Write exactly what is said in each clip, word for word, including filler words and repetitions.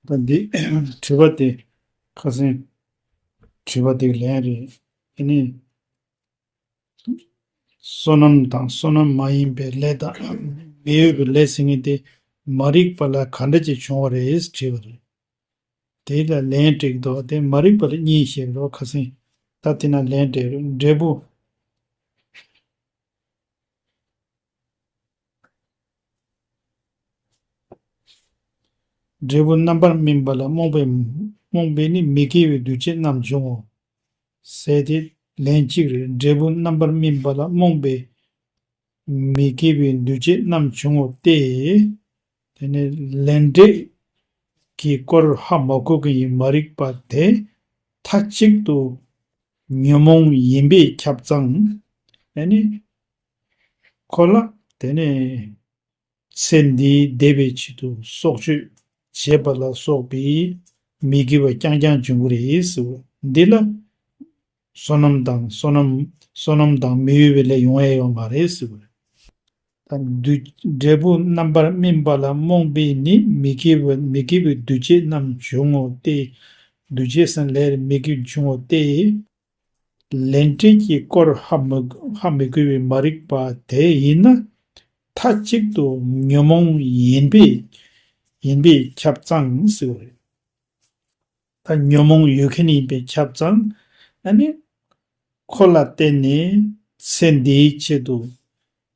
ད་འདི་དྲི་བ་དེ་ཁ་སང་དྲི་བ་དེ་ལན་རེད། ཨ་ནི་བསོད་ནམས་དང་བསོད་ནམས་མ་ཡིན་པའི་ལས་དང་མི་འོས་པའི་ལས་ཟེར་མཁན་དེ་མ་རིག་པ་ལ་ག་འདྲ་ཅིག་བྱུང་བ་རེད་དྲིས་པ་རེད། དེ་ལ་ལན་སྤྲད་འདུག་དེ་མ་རིག་པ་ལ་གཉིས་བཤད་རོགས་ཁ་སང་། ད་དེ་ན་ལན་སྤྲད་རོགས། འབྲས་བུ། འབྲས་བུ་རྣམ་པར་སྨིན་པ་ལ་རྨོངས་པའི་རྨོངས་པས་ནི་མི་དགེ་བའི་འདུ་བྱེད་རྣམས་འབྱུང་ངོ་། ཟེར་ཏེ་ལན་གཅིག་རེད། འབྲས་བུ་རྣམ་པར་སྨིན་པ་ལ་རྨོངས་པས་མི་དགེ་བའི་འདུ་བྱེད་རྣམས་འབྱུང་ངོ་སྟེ། དེ་ནས་ལས་འབྲས་ཀྱི་སྐོར་ཧ་མ་གོ་གི་ཡིན་མ་རིག་པ་དེ་མཐའ་གཅིག་ཏུ་ཉོན་མོངས་ཡིན་པས་ཁྱབ་ཙང་། ཨ་ནི་ཁོ་ལ་དེ་ནས་ཚེ་འདིའི་བདེ་བའི་ཆེད་དུ་སྲོག་གཅོད་བྱེད་པ་ལ་སོགས་པའི་མི་དགེ་བ་རྐྱང་རྐྱང་འབྱུང་གི་རེད་ཟེར་བ་འདི་ལ། བསོད་ནམས་དང་བསོད་ནམས་བསོད་ནམས་དང་མི་འོས་པའི་ལས་ཡོང་ཡ་ཡོད་མ་རེད་ཟེར་བ་རེད། ད་འདུ་འབྲས་བུ་རྣམ་པར་སྨིན་པ་ལ་རྨོངས་པས་ནི་མི་དགེ་བ་མི་དགེ་བའི་འདུ་བྱེད་རྣམས་འབྱུང་ངོ་སྟེ། འདུ་བྱེད་ཟེར་ལས་རེད། མི་དགེ་འབྱུང་ངོ་སྟེ། ལས་འབྲས་ཀྱི་སྐོར་ཧ་མི་ཧ་མི་གོ་བའི་མ་རིག་པ་དེ་ཡིན་ན། མཐའ་གཅིག་ཏུ་ཉོན་མོངས་ཡིན་པས་ཡིན་པས་ཁྱབ་ཙང་ཟེར་བ་རེད། ད་ཉོན་མོངས་ཡོད་མཁན་ཡིན་པས་ཁྱབ་ཙང་། ཨ་ནི་ཁོ་ལ་བརྟེན་ནས་ཚེ་འདིའི་ཆེད་དུ་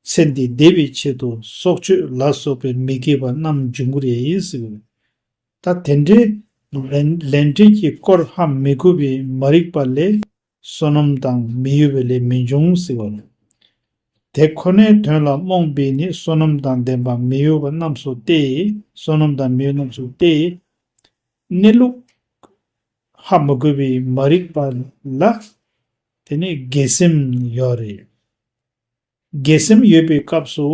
ཚེ་འདི་བདེ་བའི་ཆེད་དུ་སྲོག་གཅོད་ལ་སོགས་པའི་མི་དགེ་བ་རྣམས་འབྱུང་གི་རེད་ཟེར་བ་རེད། ད་དེ་འདྲའི་ལས་ལས་འབྲས་ཀྱི་སྐོར་ཧ་མི་གོ་བའི་མ་རིག་པ་ལས་བསོད་ནམས་དང་མི་འོས་པའི་ལས་མི་འབྱུང་ཟེར་བ་རེད། དེ་ཁོ་ནའི་དོན་ལ་རྨོངས་པས་ནི་བསོད་ནམས་དང་ལྡན་པ་མི་འོས་པ་རྣམས་སུ་སྟེ། བསོད་ནམས་དང་མི་འོས་རྣམས་སུ་སྟེ། གནས་ལུགས་ཧ་མི་གོ་བའི་མ་རིག་པ་ལ་དེ་ནི་དགེ་སེམས་ཡོད་རེད། དགེ་སེམས་ཡོད་པའི་སྐབས་སུ་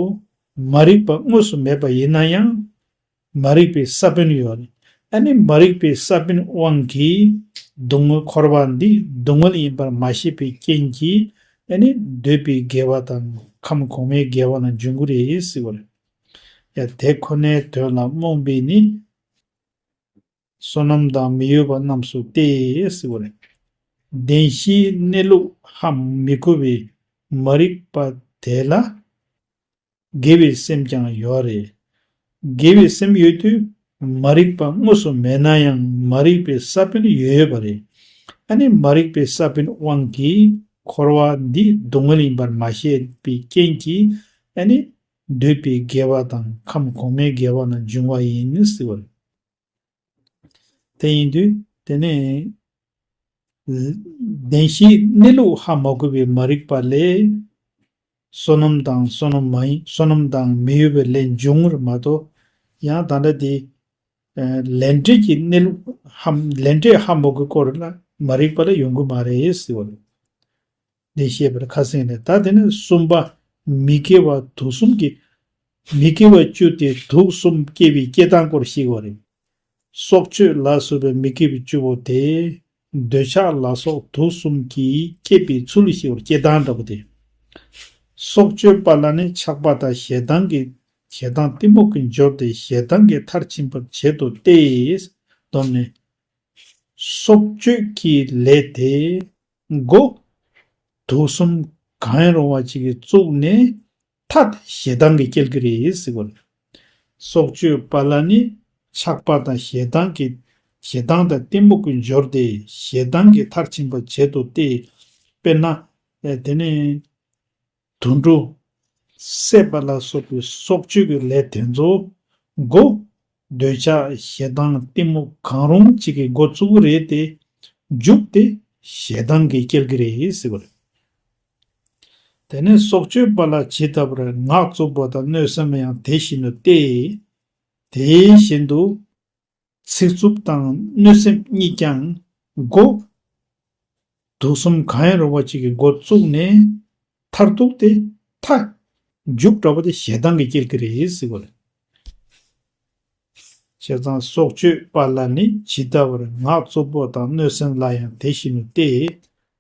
མ་རིག་པ་དངོས་སུ་མེད་པ་ཡིན་ན་ཡང་། མ་རིག་པའི་ས་བོན་ཡོད་རེད། ཨ་ནི་མ་རིག་པའི་ས་བོན་དབང་གིས་སྡུག་བསྔལ་འཁོར་བ་འདི་སྡུག་བསྔལ་ཡིན་པར་མ་ཤེས་པའི་རྐྱེན་གྱིས། ཨ་ནི་འདོད་པའི་དགེ་བ་དང་ཁམས་གོང་མའི་དགེ་བ་ལ་འབྱུང་གི་རེད་ཟེར་བ་རེད། ཡ་དེ་ཁོ་ནའི་དོན་ལ་རྨོངས་པས་ནི། བསོད་ནམས་དང་མི་འོས་པ་རྣམས་སུ་སྟེ་ཟེར་བ་རེད། བདེན་བཞིའི་གནས་ལུགས་ཧ་མི་གོ་བའི་མ་རིག་པ་དེ་ལ་དགེ་བའི་སེམས་ཀྱང་ཡོད་རེད། དགེ་བའི་སེམས་ཡོད་དུས་མ་རིག་པ་དངོས་སུ་མེད་ན་ཡང་མ་རིག་པའི་ས་བོན་ཡོད་པ་རེད། ཨ་ནི་མ་རིག་པའི་ས་བོན་དབང་གིས་འཁོར་བ་འདི་སྡུག་བསྔལ་ཡིན་པར་མ་ཤེས་པའི་རྐྱེན་གྱིས། ཨ་ནི་འདོད་པའི་དགེ་བ་དང་ཁམས་གོང་མའི་དགེ་བ་ལ་འབྱུང་བ་ཡིན་ཟེར་བ་རེད། དེ་ཡིན་དུས་དེ་ནས་བདེན་བཞིའི་གནས་ལུགས་ཧ་མ་གོ་བའི་མ་རིག་པ་ལས་བསོད་ནམས་དང་བསོད་ནམས་མ་ཡིན་བསོད་ནམས་དང་མི་འོས་པའི་ལས་འབྱུང་བར་མ་གཏོགས། ཡང་ད་ལྟ་དེ་ལས་འབྲས་ཀྱི་གནས་ལུགས་ཧ་ལས་འབྲས་ཧ་མ་གོ་སྐོར་ལ་མ་རིག་པ་ལ་ཡོང་གི་མ་རེད་ཟེར་བ་རེད། འདི་བཤད་པར་ཁ་སེང་ནས། ད་དེ་ནས་གསུམ་པ། མི་དགེ་བ་དུག་གསུམ་གྱི། མི་དགེ་བ་བཅུ་སྟེ་དུག་གསུམ་སྐྱེ་བའི་སྐྱེ་སྟངས་སྐོར་ཞིག་བ་རེད། སྲོག་གཅོད་ལ་སོགས་པའི་མི་དགེ་བའི་བཅུ་པོ་དེ། འདོད་ཆགས་ལ་སོགས་དུག་གསུམ་གྱིས་སྐྱེད་པའི་ཚུལ་ཞིག་བ་སྐྱེ་སྟངས་འདྲ་པོ་དེ། སྲོག་གཅོད་པ་ལ་ནི་ཆགས་པ་དང་ཞེ་སྡང་གི་ཞེ་སྡང་གཏི་མུག་གི་འབྱོར་ཏེ་ཞེ་སྡང་གིས་མཐར་ཕྱིན་པར་བྱེད་དོ་སྟེ། སྡོམ་ནི། སྲོག་གཅོད་ཀྱི་ལས་དེ་མགོ་དུག་གསུམ་གང་ཡང་རུང་བ་ཅིག་གིས་བཙུགས་ནས་མཐའ་དེ་ཞེ་སྡང་གིས་སྐྱེལ་གྱི་རེད་ཟེར་བ་རེད། སྲོག་གཅོད་པ་ལ་ནི་ཆགས་པ་དང་ཞེ་སྡང་གི་ཞེ་སྡང་དང་གཏི་མུག་གི་འབྱོར་ཏེ་ཞེ་སྡང་གིས་མཐར་ཕྱིན་པར་བྱེད་དོ་སྟེ། དཔེར་ན། དེ་ནས། དུད་འགྲོ། བསད་པ་ལ་སོགས་པའི་སྲོག་གཅོད་ཀྱི་ལས་དེ་ཚོ་མགོ། འདོད་ཆགས་ཞེ་སྡང་གཏི་མུག་གང་རུང་གཅིག་གིས་འགོ་བཙུགས་རེད་དེ། མཇུག་དེ་ཞེ་སྡང་གིས་སྐྱེལ་གྱི་རེད་ཟེར་བ་རེད། དེ་ནས་སྲོག་གཅོད་པ་ལ་ཇི་ལྟ་བར་ངག་རྩུབ་པོ་དང་གནོད་སེམས་ཡང་དེ་བཞིན་དུ་སྟེ། དེ་བཞིན་དུ། ཚིག་རྩུབ་དང་གནོད་སེམས་གཉིས་ཀྱང་མགོ། དུག་གསུམ་གང་ཡང་རུང་བ་ཅིག་གིས་འགོ་བཙུགས་ནས་མཐར་ཐུག་དེ་མཐའ། མཇུག་འགྲོ་བ་དེ་ཞེ་སྡང་གིས་སྐྱེལ་གྱི་རེད་ཟེར་བ་རེད། བྱས་ཙང་སྲོག་གཅོད་པ་ལ་ནི་ཇི་ལྟ་བར་ངག་རྩུབ་པོ་དང་གནོད་སེམས་ལ་ཡང་དེ་བཞིན་དུ་སྟེ།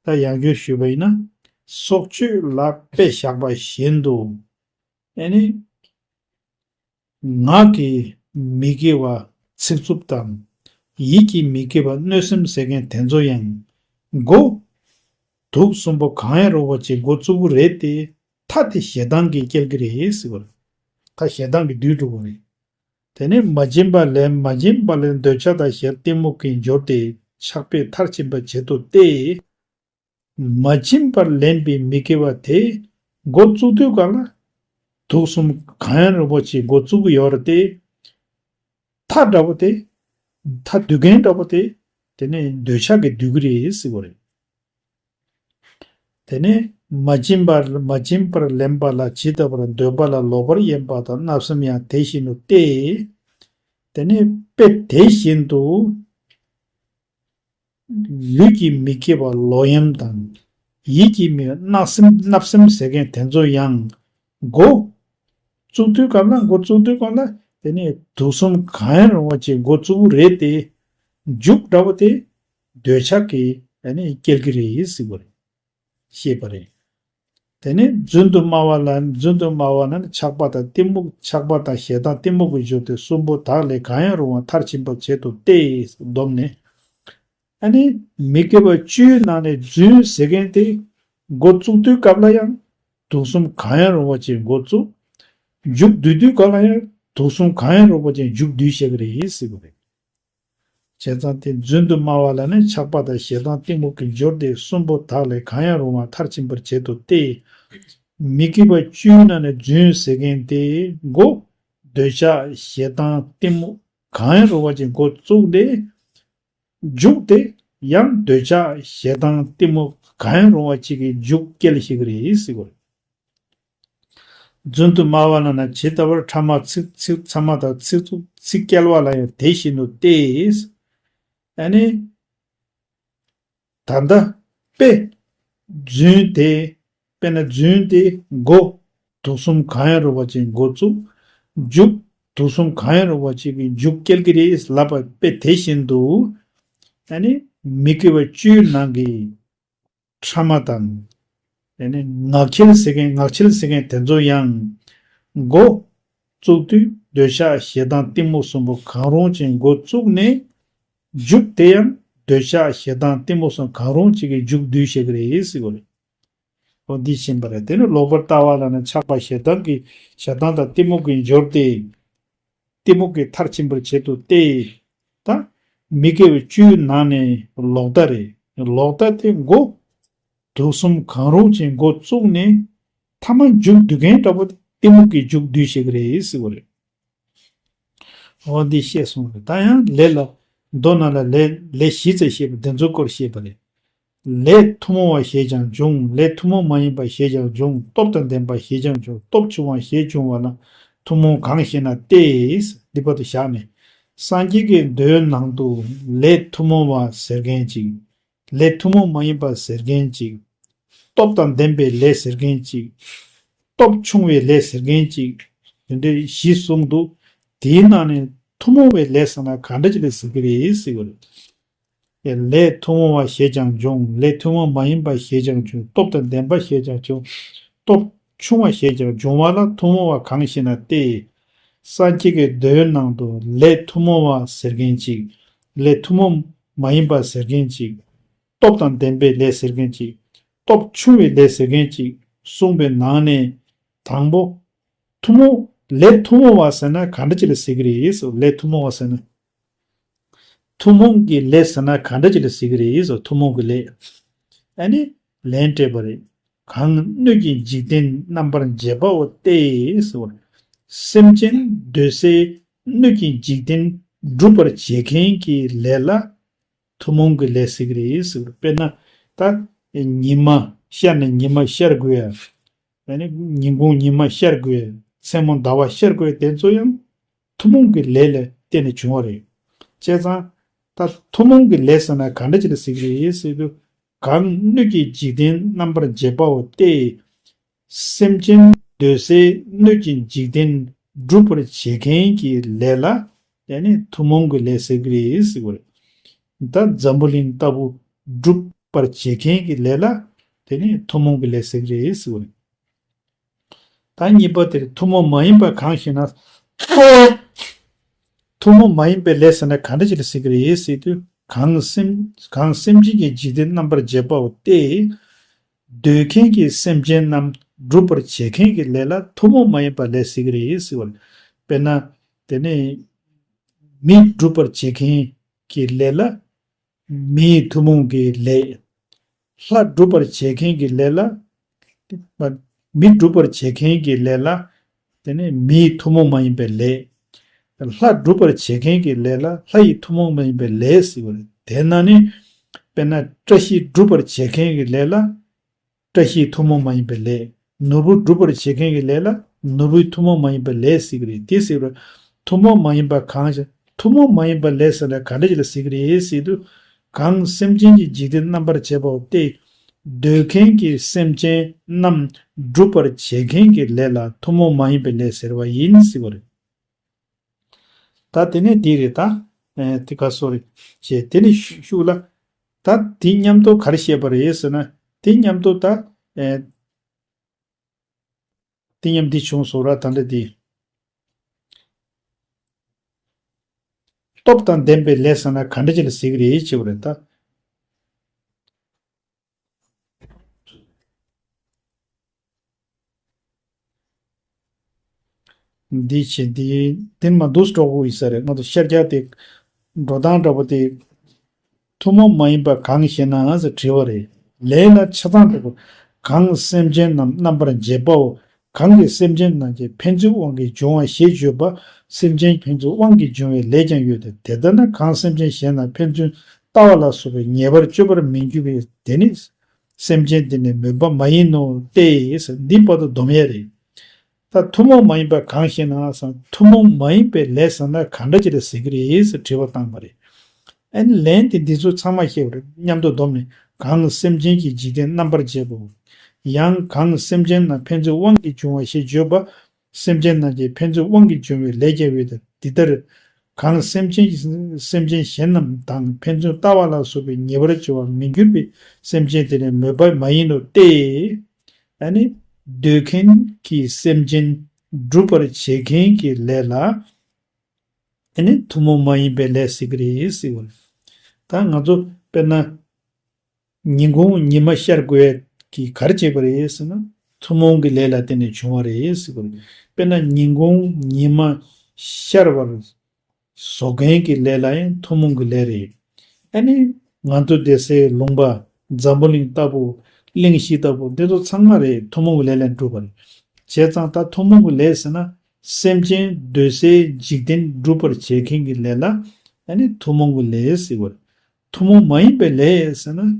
ད་ཡང་བསྐྱར་ཞུས་པ་ཡིན་ན། སྲོག་གཅོད་ལ་དཔེ་བཞག་པ་བཞིན་དུ། ཨ་ནི། ངག་གི་མི་དགེ་བ་ཚིག་རྩུབ་དང་ ཡིད་ཀྱིས་མི་སྐྱེ་བ་གནོད་སེམས་ཟེར་མཁན་དེ་ཚོ་ཡང་། མགོ། དུག་གསུམ་པོ་གང་ཡང་རུང་བ་ཅིག་འགོ་བཙུགས་ཀྱི་རེད་དེ། མཐའ་དེ་ཞེ་སྡང་གིས་སྐྱེལ་གྱི་རེད་ཟེར་བ་རེད། མཐའ་ཞེ་སྡང་གིས་བསྡུས་འགྲོ་གི་རེད། དེ་ནས་མ་བྱིན་པ་ལེན། མ་བྱིན་པ་ལེན། འདོད་ཆགས་དང་ཞེ་སྡང་གཏི་མུག་གི་སྦྱོར་ཏེ་ཆགས་པས་མཐར་ཕྱིན་པར་བྱེད་དོ་སྟེ། མ་བྱིན་པར་ལེན་པའི་མི་དགེ་བ་དེ་འགོ་བཙུགས་དུས་གང་ལ། དུག་གསུམ་གང་ཡང་རུང་བ་ཅིག་འགོ་བཙུགས་ཀྱི་ཡོད་རེད་དེ། མཐའ་འདྲ་བོ་དེ། མཐའ་སྡུད་མཁན་འདྲ་བོ་དེ། དེ་ནས་འདོད་ཆགས་ཀྱིས་སྡུད་ཀྱི་རེད་ཟེར་བ་རེད། དེ་ནས་མ་བྱིན་པར་མ་བྱིན་པར་ལེན་པ་ལ་ཇི་ལྟ་བར་འདོད་པ་ལ་ལོག་པར་གཡེམ་པ་དང་བརྣབ་སེམས་ཡང་དེ་བཞིན་ནོ་སྟེ། དེ་ནས་དཔེ་དེ་བཞིན་དུ། ལུས་ཀྱིས་མི་སྐྱེ་བ་ལོག་གཡེམ་དང་། ཡིད་ཀྱིས་མི་བརྣབ་སེམས་བརྣབ་སེམས་ཟེར་མཁན་དེ་ཚོ་ཡང་། འགོ་བཙུགས་དུས་གང་ལ། འགོ་བཙུགས་དུས་གང་ལ། དེ་ནས་དུག་གསུམ་གང་ཡང་རུང་བ་ཅིག་འགོ་བཙུགས་རེད་དེ། མཇུག་འདྲ་བོ་དེ། འདོད་ཆགས་ཀྱིས་ཨ་ནི་སྐྱེལ་གྱི་རེད་ཟེར་བ་རེད། ཤེས་པ་རེད། དེ་ནས་རྫུན་དུ་སྨྲ་བ་ལ། རྫུན་དུ་སྨྲ་བ་ལ་ནི་ཆགས་པ་དང་གཏི་མུག་ཆགས་པ་དང་ཞེ་སྡང་གཏི་མུག་གི་སྦྱོར་ཏེ་གསུམ་པོ་དག་ལས་གང་ཡང་རུང་བ་མཐར་ཕྱིན་པར་བྱེད་དོ་སྟེ། བསྡོམས་ནས། ཨ་ནི་མི་དགེ་བ་བཅུའི་ནང་ནས་རྫུན་ཟེར་མཁན་དེ་འགོ་བཙུགས་དུས་སྐབས་ལ་ཡང་དུག་གསུམ་གང་ཡང་རུང་བ་ཅིག་འགོ་བཙུགས། མཇུག་བསྡུ་དུས་སྐབས་ལ་ཡང་དུག་གསུམ་གང་ཡང་རུང་བ་ཅིག་མཇུག་བསྡུས་བཤད་ཀྱི་རེད་ཟེར་གྱི་རེད། བྱས་ཙང་དེ་རྫུན་དུ་སྨྲ་བ་ལ་ནི་ཆགས་པ་དང་ཞེ་སྡང་གཏི་མུག་གི་སྦྱོར་ཏེ་གསུམ་པོ་དག་ལས་གང་ཡང་རུང་བ་མཐར་ཕྱིན་པར་བྱེད་དོ་སྟེ། མི་དགེ་བ་བཅུའི་ནང་ནས་རྫུན་ཟེར་མཁན་དེ་འགོ་འདོད་ཆགས་ཞེ་སྡང་གཏི་མུག་གང་ཡང་རུང་བ་ཅིག་འགོ་བཙུགས་ཏེ། མཇུག་དེ་ཡང་འདོད་ཆགས་ཞེ་སྡང་གཏི་མུག་གང་ཡང་རུང་བ་ཅིག་གི་མཇུག་སྐྱེལ་ཞིག་རེད་ཟེར་བ་རེད། རྫུན་དུ་སྨྲ་བ་ལ་ན་ཇི་ལྟ་བར་ཕྲ་མ་ཚིག་ཚིག་ཚད་མ་དང་ཚིག་རྩུབ་ཚིག་སྐྱེལ་བ་ལ་ཡང་དེ་བཞིན་དུ་སྟེ། ཨ་ནི། ད་ལྟ་དཔེ་རྫུན་དེ། དཔེར་ན་རྫུན་དེ་མགོ་དུག་གསུམ་གང་ཡང་རུང་བ་ཅིག་འགོ་བཙུགས། མཇུག་དུག་གསུམ་གང་ཡང་རུང་བ་ཅིག་གི་མཇུག་སྐྱེལ་གྱི་རེད་ལབ་པ་དཔེ་དེ་བཞིན་དུ། ཨ་ནི་མི་དགེ་བ་བཅུའི་ནང་གི་ཕྲ་མ་དང་། ཨ་ནི་ངག་འཁྱལ་ཟེར་མཁན་ངག་འཁྱལ་ཟེར་མཁན་དེ་ཚོ་ཡང་། མགོ་བཙུགས་དུས་འདོད་ཆགས་ཞེ་སྡང་གཏི་མུག་གསུམ་པོ་གང་རུང་ཅིག་འགོ་བཙུགས་ནས། མཇུག་དེ་ཡང་འདོད་ཆགས་ཞེ་སྡང་གཏི་མུག་གསུམ་གང་རུང་ཅིག་གི་མཇུག་བསྡུས་བཤད་ཀྱི་རེད་ཟེར་གྱི་རེད། འོ་འདི་ཤེས་པ་རེད། དེ་ནི་ལོག་པར་ལྟ་བ་ལ་ནི་ཆགས་པ་ཞེ་སྡང་གི་ཞེ་སྡང་དང་གཏི་མུག་གི་སྦྱོར་ཏེ། གཏི་མུག་གིས་མཐར་ཕྱིན་པར་བྱེད་དོ་སྟེ། ད་མི་དགེ་བའི་བཅུའི་ནང་ནས་ལོག་ལྟ་རེད། ལོག་ལྟ་དེ་མགོ་དུག་གསུམ་གང་རུང་ཅིག་འགོ་བཙུགས་ནས་མཐའ་མ་མཇུག་བསྡུ་མཁན་འདྲ་པོ་དེ་གཏི་མུག་གི་མཇུག་བསྡུས་བཤད་ཀྱི་རེད་ཟེར་བ་རེད། འོ་འདི་ཤེས་སོང་རེད། ད་ཡང་ལས་ལ་མདོ་ནང་ལ་ལས་ལས་བཞི་ཙམ་བཤད་པ་འདི་ཚོའི་སྐོར་བཤད་པ་རེད། ལས་ཐུན་མོང་བ་ཞེས་ཀྱང་འབྱུང་། ལས་ཐུན་མོང་མ་ཡིན་པ་ཞེས་ཀྱང་འབྱུང་། སྟོབས་དང་ལྡན་པ་ཞེས་ཀྱང་འབྱུང་། སྟོབས་ཆུང་བ་ཞེས་འབྱུང་བ་ལ་ཐུན་མོང་གང་ཞེ་ན་སྟེ། འདི་བར་དུ་བཞག་ནས། སངས་རྒྱས་ཀྱི་མདོའི་ནང་དུ་ལས་ཐུན་མོང་བ་ཟེར་མཁན་ཅིག་ལས་ཐུན་མོང་མ་ཡིན་པ་ཟེར་མཁན་ཅིག་སྟོབས་དང་ལྡན་པའི་ལས་ཟེར་མཁན་ཅིག་སྟོབས་ཆུང་བའི་ལས་ཟེར་མཁན་ཅིག་དེ་འདྲའི་བཞི་གསུངས་འདུག་དེའི་ནང་ནས་ཐུན་མོང་བའི་ལས་ཟེར་ན་ག་འདྲ་ཅིག་ལ་ཟེར་གྱི་རེད་ཟེར་གྱི་རེད། ལས་ཐུན་མོང་བ་ཞེས་ཀྱང་འབྱུང་། ལས་ཐུན་མོང་མ་ཡིན་པ་ཞེས་ཀྱང་འབྱུང་། སྟོབས་དང་ལྡན་པ་ཞེས་ཀྱང་འབྱུང་། སྟོབས་ཆུང་བ་ཞེས་ཀྱང་འབྱུང་བ་ལ་ཐུན་མོང་བ་གང་ཞེ་ན་སྟེ། སངས་རྒྱས་ཀྱི་མདོའི་ནང་དུ་ལས་ཐུན་མོང་བ་ཟེར་མཁན་ཅིག་ལས་ཐུན་མོང་མ་ཡིན་པ་ཟེར་མཁན་ཅིག་སྟོབས་དང་ལྡན་པའི་ལས་ཟེར་མཁན་ཅིག་སྟོབས་ཆུང་བའི་ལས་ཟེར་མཁན་ཅིག་གསུངས་པའི་ནང་ནས། དང་པོ། ཐུན་མོང་། ལས་ཐུན་མོང་བ་ཟེར་ན་ག་འདྲ་ཅིག་ལ་ཟེར་གྱི་རེད་ཟེར། ལས་ཐུན་མོང་བ་ཟེར་ན། ཐུན་མོང་གི་ལས་ཟེར་ན་ག་འདྲ་ཅིག་ལ་ཟེར་གྱི་རེད་ཟེར། ཐུན་མོང་གི་ལས། ཨ་ནི་ལན་སྤྲད་པ་རེད། གང་སྣོད་ཀྱི་འཇིག་རྟེན་རྣམ་པར་འབྱེད་པའོ་སྟེ་ཟེར་བ་རེད། སེམས་ཅན་འདོད་སའི་སྣོད་ཀྱི་འཇིག་རྟེན་སྒྲུབ་པར་བྱེད་མཁན་གྱི་ལས་ལ་ཐུན་མོང་གི་ལས་ཟེར་གྱི་རེད་ཟེར་བ་རེད། དཔེར་ན། ད་ཉི་མ་ཤར་ནས་ཉི་མ་ཤར་དགོས་ཡ། ཨ་ནི་ཉིན་གུང་ཉི་མ་ཤར་དགོས། མཚན་མོ་ཟླ་བ་ཤར་དགོས། དེ་ཚོ་ཡང་ཐུན་མོང་གི་ལས་ལ་བརྟེན་ནས་བྱུང་བ་རེད། བྱས་ཙང་ད་ཐུན་མོང་གི་ལས་ཟེར་ན་ག་འདྲ་ཅིག་ལ་ཟེར་གྱི་རེད་ཟེར་དུས། གང་སྣོད་ཀྱི་འཇིག་རྟེན་རྣམ་པར་འབྱེད་པའོ་སྟེ། སེམས་ཅན་འདོད་སའི་སྣོད་ཀྱི་འཇིག་རྟེན་སྒྲུབ་པར་བྱེད་མཁན་གྱི་ལས་ལ་དེ་ནི་ཐུན་མོང་གི་ལས་ཟེར་གྱི་རེད་ཟེར་བ་རེད། ད་འཛམ་བུ་གླིང་ལྟ་བུ་སྒྲུབ་པར་བྱེད་མཁན་གྱི་ལས་ལ་དེ་ནི་ཐུན་མོང་གི་ལས་ཟེར་གྱི་རེད་ཟེར་བ་རེད། ད་གཉིས་པ་དེར་ཐུན་མོང་མ་ཡིན་པ་གང་ཞེ་ན། ཐུན་མོང་མ་ཡིན་པའི་ལས་ཟེར་ན་ག་འདྲ་ཅིག་ལ་ཟེར་གྱི་རེད་ཟེར་དུས། གང་སེམས་གང་སེམས་ཅན་གྱི་འཇིག་རྟེན་རྣམ་པར་འབྱེད་པའོ་སྟེ། འདོད་མཁན་གྱི་སེམས་ཅན་རྣམས་སྒྲུབ་པར་བྱེད་མཁན་གྱི་ལས་ལ་ཐུན་མོང་མ་ཡིན་པ་ལས་ཟེར་གྱི་རེད་ཟེར་བ་རེད། དཔེར་ན། དེ་ནས་མི་སྒྲུབ་པར་བྱེད་མཁན་གྱི་ལས་ལ་མིའི་ཐུན་མོང་གི་ལས། ལྷ་སྒྲུབ་པར་བྱེད་མཁན་གྱི་ལས་ལ། མི་སྒྲུབ་པར་བྱེད་མཁན་གྱི་ལས་ལ། དེ་ནས་མིའི་ཐུན་མོང་མ་ཡིན་པའི་ལས། ལྷ་སྒྲུབ་པར་བྱེད་མཁན་གྱི་ལས་ལ་ལྷ་ཡི་ཐུན་མོང་མ་ཡིན་པའི་ལས་ཟེར་བ་རེད། དེས་ན་ནི། དཔེར་ན་བཀྲ་ཤིས་སྒྲུབ་པར་བྱེད་མཁན་གྱི་ལས་ལ། བཀྲ་ཤིས་ཐུན་མོང་མ་ཡིན་པའི་ལས། ནོར་བུ་སྒྲུབ་པར་བྱེད་མཁན་གྱི་ལས་ལ་ནོར་བུའི་ཐུན་མོང་མ་ཡིན་པའི་ལས་ཟེར་གྱི་རེད། དེ་ཟེར་བར། ཐུན་མོང་མ་ཡིན་པ་གང་ཞིག་ཐུན་མོང་མ་ཡིན་པ་ལས་ཟེར་ན་ག་འདྲ་ཞིག་ལ་ཟེར་གྱི་རེད་ཟེར་དུས། གང་སེམས་ཅན་གྱི་འཇིག་རྟེན་རྣམ་པར་འབྱེད་པའོ་སྟེ། འདོད་མཁན་གྱི་སེམས་ཅན་རྣམས་སྒྲུབ་པར་བྱེད་མཁན་གྱི་ལས་ལ་ཐུན་མོང་མ་ཡིན་པའི་ལས་ཟེར་བ་ཡིན་ཟེར་བ་རེད། ད་དེ་ནས་འདི་རེད་ད། ཨེ་དེ་ག་སོ་རེད། ཅེས་དེ་ནས་ཤུ་ཤུགས་ལ། ད་དེ་མཉམ་དུ་ག་རེ་བཤད་པ་རེད་ཟེར་ན། དེ་མཉམ་དུ་ད། ཨེ་དེ་མཉམ་འདི་བྱུང་སོང་ར་ད་འདྲ་དེ། སྟོབས་དང་ལྡན་པའི་ལས་ཟེར་ན་ག་འདྲ་ཅིག་ལ་ཟེར་གྱི་རེད་ཅེས་པ་རེད་ད། འདི་བྱེད་འདི་འདིར་མ་འདུག་སྤྲོ་བོ་ཡིན་ས་རེད། ང་ཚོ་ཤར་རྒྱག་དེ་འགྲོ་སྟངས་འདྲ་པོ་དེ། ཐུན་མོང་མ་ཡིན་པ་གང་ཞེ་ན་ཟེར་དྲི་བ་རེད། ལས་ལ་ཆ་ཚང་འགྲོ་བ། གང་སེམས་ཅན་རྣམས་རྣམ་པར་འབྱེད་པའོ། གང་གིས་སེམས་ཅན་རྣམས་ཀྱི་ཕན་ཚུན་དབང་གིས་འབྱུང་བ་ཞེས་བརྗོད་པ། སེམས་ཅན་ཕན་ཚུན་དབང་གིས་འབྱུང་བའི་ལས་ཀྱང་ཡོད་དེ། དེ་ལྟ་ན་གང་སེམས་ཅན་གཞན་རྣམས་ཕན་ཚུན་ལྟ་བ་ལ་སོགས་པའི་ཉེས་པར་སྤྱོད་པར་མི་འགྱུར་བས་དེ་ནི། སེམས་ཅན་དེ་ནི་མོས་པ་མ་ཡིན་ནོ་སྟེ། འདི་བར་དུ་སྡོམ་ཡས་རེད། ད་ཐུན་མོང་མ་ཡིན་པ་གང་ཞེ་ན་ཟེར། ཐུན་མོང་མ་ཡིན་པའི་ལས་ཟེར་ན་ག་འདྲ་ཅིག་ལ་ཟེར་གྱི་རེད་ཟེར་དྲི་བ་བཏང་བ་རེད། ཨ་ནི་ལན་དེ་འདི་ཚོ་ཚང་མ་བཤད་པ་རེད། མཉམ་དུ་བསྡོམས་ནས། གང་སེམས་ཅན་གྱི་འཇིག་རྟེན་རྣམ་པར་འབྱེད་པའོ། ཡང་གང་སེམས་ཅན་རྣམས་ཕན་ཚུན་དབང་གིས་འབྱུང་བ་ཞེས་བརྗོད་པ། སེམས་ཅན་རྣམས་ཀྱི་ཕན་ཚུན་དབང་གིས་འབྱུང་བའི་ལས་ཀྱང་ཡོད་དེ། འདི་ལྟར། གང་སེམས་ཅན་གྱི་སེམས་ཅན་གཞན་རྣམས་དང་ཕན་ཚུན་ལྟ་བ་ལ་སོགས་པའི་ཉེས་པར་སྤྱོད་པར་མི་འགྱུར་བས་སེམས་ཅན་དེ་ནི་མོས་པ་མ་ཡིན་ནོ་སྟེ། ཨ་ནི། འདོད་མཁན་གྱི་སེམས་ཅན་སྒྲུབ་པར་བྱེད་མཁན་གྱི་ལས་ལ། ཨ་ནི་ཐུན་མོང་མ་ཡིན་པའི་ལས་ཟེར་གྱི་རེད་ཟེར་བ་རེད། ད་ང་ཚོ་དཔེར་ན། ཉིན་གུང་ཉི་མ་ཤར་དགོས་ཀྱི་ག་རེ་བྱེད་པ་རེད་ཟེར་ན། ཐུན་མོང་གི་ལས་ལ་བརྟེན་ནས་བྱུང་བ་རེད་ཟེར་བ་རེད། དཔེར་ན་ཉིན་གུང་ཉི་མ་ཤར་བར་བཟོ་མཁན་གྱི་ལས་ལ་ཡང་ཐུན་མོང་གི་ལས་རེད། ཨ་ནི། ང་ཚོ་བསྡད་སའི་ལུང་པ། འཛམ་བུ་གླིང་ལྟ་བུ། གླིང་བཞི་ལྟ་བུ་འདི་ཚོ་ཚང་མ་རེད། ཐུན་མོང་གི་ལས་ལས་གྲུབ་པ་རེད། བྱས་ཙང་ད་ཐུན་མོང་གི་ལས་ཟེར་ན། སེམས་ཅན་སྡོད་སའི་འཇིག་རྟེན་སྒྲུབ་པར་བྱེད་མཁན་གྱི་ལས་ལ། ཨ་ནི་ཐུན་མོང་གི་ལས་ཟེར་བ་རེད། ཐུན་མོང་མ་ཡིན་པའི་ལས་ཟེར་ན།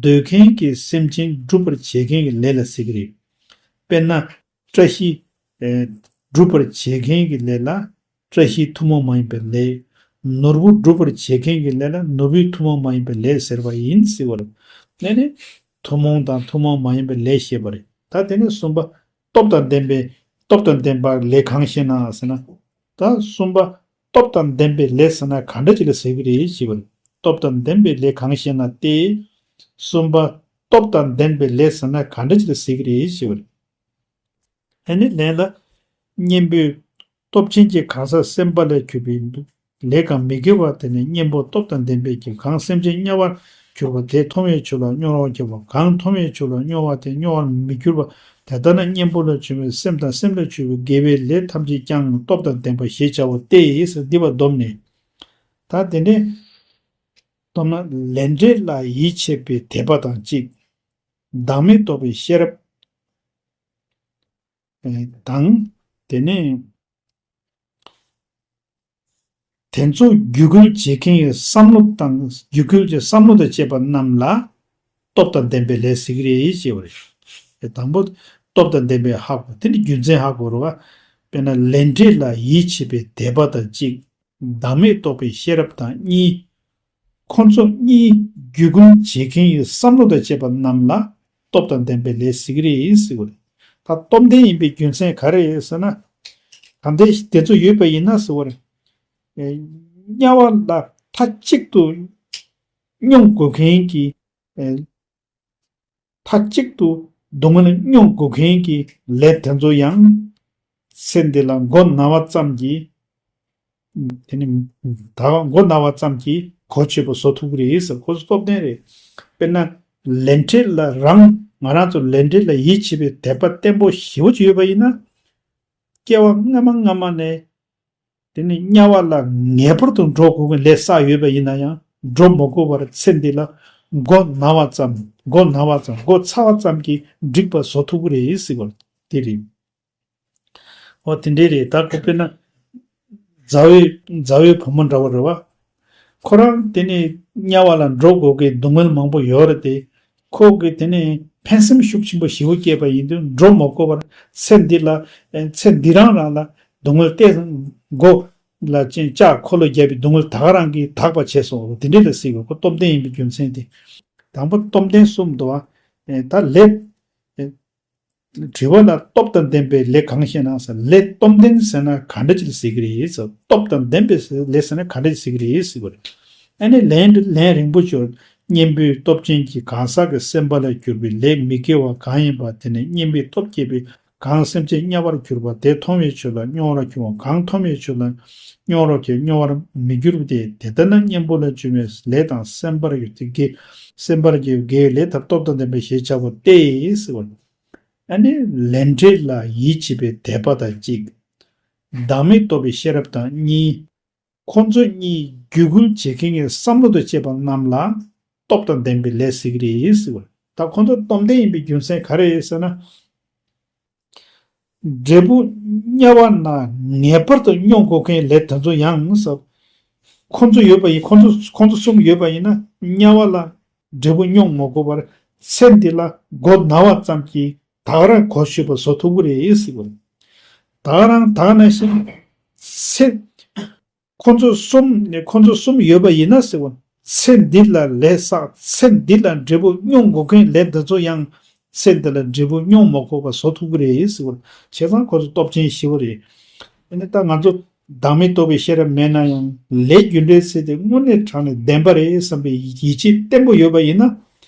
འདོད་མཁན་གྱི་སེམས་ཅན་སྒྲུབ་པར་བྱེད་མཁན་གྱི་ལས་ལ་ཟེར་གྱི་རེད། དཔེར་ན། བཀྲ་ཤིས། ཨེ། སྒྲུབ་པར་བྱེད་མཁན་གྱི་ལས་ལ། བཀྲ་ཤིས་ཐུན་མོང་མ་ཡིན་པའི་ལས། ནོར་བུ་སྒྲུབ་པར་བྱེད་མཁན་གྱི་ལས་ལ་ནོར་བུའི་ཐུན་མོང་མ་ཡིན་པའི་ལས་ཟེར་བ་ཡིན་ཟེར་བ་རེད། ནས་ནི། ཐུན་མོང་དང་ཐུན་མོང་མ་ཡིན་པའི་ལས་བཤད་པ་རེད། ད་དེ་ནས་གསུམ་པ། སྟོབས་དང་ལྡན་པའི། སྟོབས་དང་ལྡན་པ་ལས་གང་ཞེ་ན་ཟེར་ན། ད་གསུམ་པ། སྟོབས་དང་ལྡན་པའི་ལས་ཟེར་ན་ག་འདྲ་ཅིག་ལ་ཟེར་གྱི་རེད་ཞེས་པ་རེད། སྟོབས་དང་ལྡན་པའི་ལས་གང་ཞེ་ན་སྟེ། གསུམ་པ། སྟོབས་དང་ལྡན་པའི་ལས་ཟེར་ན་ག་འདྲ་ཅིག་ལ་ཟེར་གྱི་རེད་ཞེས་པ་རེད། ཨ་ནི་ལན་ལ། གཉེན་པོས་སྟོབས་ཆེན་གྱི་གང་ཟག་སེམས་དཔའ་ལས་གྱུར་པའི་ལས་ཀྱང་མི་དགེ་བ་དེ་ནི་གཉེན་པོ་སྟོབས་དང་ལྡན་པས་ཀྱང་གང་སེམས་ཅན་དམྱལ་བར་གྱུར་པ་དེ་མཐོང་བའི་ཕྱིར་ལ་སྙོམས་པར་འཇུག་པ། གང་མཐོང་བའི་ཕྱིར་ལ་སྙོམས་པ་དེ་སྙོམས་པར་མི་འཇུག་པ། དེ་ལྟ་ན་གཉེན་པོ་ལས་བྱུང་བའི་སེམས་དང་སེམས་ལས་བྱུང་བའི་དགེ་བའི་ལས་ཐམས་ཅད་ཀྱང་སྟོབས་དང་ལྡན་པ་ཞེས་བྱའོ་སྟེ་ཟེར་འདི་བ་བསྡོམས་ནས། ད་དེ་ནས། སྟོབས་ན་ལས་འབྲས་ལ་ཡིད་ཆེས་པའི་དད་པ་དང་གཅིག་བདག་མེད་རྟོགས་པའི་ཤེས་རབ། དང་། དེ་ནས། དེ་ཚོ་བརྒྱུད་སྐུལ་བྱེད་མཁན་གྱི་བསམ་བློ་དང་བརྒྱུད་སྐུལ་གྱི་བསམ་བློ་དང་བཅས་པ་རྣམས་ལ་སྟོབས་དང་ལྡན་པའི་ལས་ཟེར་གྱི་རེད་ཅེས་པ་རེད། དང་པོ། སྟོབས་དང་ལྡན་པའི་ཧ་གོ་དེ་ནི་རྒྱུ་མཚན་ཧ་གོ་རུ་བ། དཔེར་ན་ལས་འབྲས་ལ་ཡིད་ཆེས་པའི་དད་པ་དང་གཅིག་བདག་མེད་རྟོགས་པའི་ཤེས་རབ་དང་གཉིས། ཁོ་ཚོ་གཉིས་བརྒྱུད་སྐུལ་བྱེད་མཁན་གྱི་བསམ་བློ་དང་བཅས་པ་རྣམས་ལ་སྟོབས་དང་ལྡན་པའི་ལས་ཟེར་གྱི་རེད་ཟེར་བ་རེད། ད་སྟོབས་ལྡན་ཡིན་པའི་རྒྱུ་མཚན་ག་རེ་རེད་ཟེར་ན། གང་ལྟར་དེ་ཚོ་ཡོད་པ་ཡིན་ན་ཟེར་བ་རེད། ཨེ། དམྱལ་བ་ལ་མཐའ་གཅིག་ཏུ་སྙོམས་དགོས་མཁན་གྱི། ཨེ། མཐའ་གཅིག་ཏུ་སྡུག་བསྔལ་མྱོང་དགོས་མཁན་གྱི་ལས་དེ་ཚོ་ཡང་ཚེ་འདི་ལ་མགོ་ན་བ་ཙམ་གྱིས་ དེ་ནི་ད་མགོ་ན་བ་ཙམ་གྱིས་གོ་ཆོད་པ་བཟོ་ཐུབ་ཀྱི་རེད་ཟེར། ཁོ་ཚོ་སྟོབས་ལྡན་རེད། དཔེར་ན་ལས་འབྲས་ལ་རང་ང་རང་ཚོ་ལས་འབྲས་ལ་ཡིད་ཆེས་པའི་དད་པ་བརྟན་པོ་ཞེ་པོ་ཅིག་ཡོད་པ་ཡིན་ན། སྐྱེ་བ་སྔ་མ་སྔ་མ་ནས་དེ་ནི་དམྱལ་བ་ལ་ངེས་པར་དུ་འགྲོ་དགོས་ཀྱི་ལས་བསགས་ཡོད་པ་ཡིན་ན་ཡང་འགྲོ་མ་དགོས་པར་ཚེ་འདི་ལ་མགོ་ན་བ་ཙམ་མགོ་ན་བ་ཙམ་མགོ་ཚ་བ་ཙམ་གྱིས་འགྲིག་པ་བཟོ་ཐུབ་ཀྱི་རེད་ཟེར་བ་དེ་རེད། འོ་དེ་འདྲའི་རེད། ད་ཁོ་དཔེར་ན་མཛའ་བོའི་མཛའ་བོའི་བུ་མོ་འདྲ་བོ་རེད་བ། ཁོ་རང་དེ་ནི་དམྱལ་བ་ལ་འགྲོ་དགོས་ཀྱི་སྡུག་བསྔལ་མང་པོ་ཡོད་རེད་དེ། ཁོ་གི་དེ་ནི་ཕན་སེམས་ཤུགས་ཆེན་པོ་ཞེ་པོ་སྐྱེས་པ་ཡིན་དུས་འགྲོ་མ་དགོས་པར་ཚེ་འདི་ལ་ཚེ་འདི་རང་རང་ལ་སྡུག་བསྔལ་སྟེར་མགོ་ལ་ཅན་ལྕགས་འཁོར་ལོ་བརྒྱབ་པའི་སྡུག་བསྔལ་ད་ག་རང་གིས་དག་པ་བྱས་སོང་། དེ་འདྲ་ལ་སྲིད་པ་ཁོ་སྟོབས་ལྡན་ཡིན་པའི་རྒྱུ་མཚན་དེ། དང་པོ་སྟོབས་ལྡན་གསུམ་འདུག་བ། ད་ལས། དྲི་བ་ལ་སྟོབས་དང་ལྡན་པའི་ལས་གང་ཤེས་ན་ཟེར། ལས་སྟོབས་ལྡན་ཟེར་ན་ག་འདྲ་ཅིག་ལ་ཟེར་གི་རེད་ཟེར། སྟོབས་དང་ལྡན་པའི་ལས་ཟེར་ན་ག་འདྲ་ཅིག་ཟེར་གི་རེད་ཟེར་བ་རེད། ཨ་ནི་ལན་ལན་རིང་པོ་ཅིག་གཉེན་པོའི་སྟོབས་ཅན་གྱིས་གང་ཟག་གི་སེམས་པ་ལ་གྱུར་པའི་ལས་མི་དགེ་བ་གང་ཡིན་པ་དེ་ནི་གཉེན་པོའི་སྟོབས་བསྐྱེད་པའི་གང་སེམས་ཅན་དམྱལ་བར་གྱུར་པ་དེ་མཐོང་བའི་ཆོས་ལ་སྙོམས་པར་འཇུག་པ། གང་མཐོང་བའི་ཆོས་ལ་སྙོམས་པར་འཇུག་སྙོམས་པར་མི་འགྱུར་བ་དེ། དེ་ལྟ་ན་གཉེན་པོ་ལ་བྱུང་བའི་ལས་དང་སེམས་པར་གྱུར་དེ་དགེ་སེམས་པར་གྱུར་དགེ་བའི་ལས་དང་སྟོབས་དང་ལྡན་པའི་ཞེས་བྱ་བ་སྟེ་ཟེར་བ། ཨ་ནི་ལས་འབྲས་ལ་ཡིད་ཆེས་པའི་དད་པ་དང་གཅིག་བདག་མེད་རྟོགས་པའི་ཤེས་རབ་དང་གཉིས། ཁོ་ཚོ་གཉིས་རྒྱུད་སྐུལ་བྱེད་མཁན་གྱི་བསམ་བློ་དང་བཅས་པ་རྣམས་ལ་སྟོབས་དང་ལྡན་པའི་ལས་ཟེར་གྱི་རེད་ཟེར་བ། ད་ཁོ་ཚོ་སྟོབས་ལྡན་ཡིན་པའི་རྒྱུ་མཚན་ག་རེ་རེད་ཟེར་ན། འབྲས་བུ་དམྱལ་བ་ན་ངེས་པར་དུ་མྱོང་དགོས་མཁན་ལས་དེ་ཚོ་ཡང་ཟེར། ཁོ་ཚོ་ཡོད་པ་ཡིན། ཁོ་ཚོ་ཁོ་ཚོ་གསུམ་ཡོད་པ་ཡིན་ན་དམྱལ་བ་ལ་འབྲས་བུ་མྱོང་མ་དགོས་པར་ཚེ་འདི་ལ་མགོ་ན་བ་ཙམ་གྱིས་ད་ག་རང་གོ་ཆོད་པ་བཟོ་ཐུབ་ཀྱི་རེད་ཟེར་བ། ད་ག་རང་ད་ག་ནང་བཞིན་ཚེ། ཁོ་ཚོ་གསུམ་ནས་ཁོ་ཚོ་གསུམ་ཡོད་པ་ཡིན་ན་ཟེར་བ། ཚེ་འདི་ལ་ལས་བསགས་ཚེ་འདི་ལ་འབྲས་བུ་མྱོང་དགོས་མཁན་ལས་འདི་ཚོ་ཡང་ཚེ་འདི་ལ་འབྲས་བུ་མྱོང་མ་དགོས་པ་བཟོ་ཐུབ་ཀྱི་རེད་ཟེར་བ། བྱས་ཙང་ཁོ་ཚོ་སྟོབས་ཆེན་ཞེ་པོ་རེད། ཨ་ནི་ད་ང་ཚོ་བདག་མེད་རྟོགས་པའི་ཤེས་རབ་མེད་ན་ཡང་ལས་རྒྱུ་འབྲས་ཚེ་འདི་དངོས་གནས་དྲང་ནས་བདེན་པ་རེད་བསམ་པའི་ཡིད་ཆེས་བརྟན་པོ་ཡོད་པ་ཡིན་ན།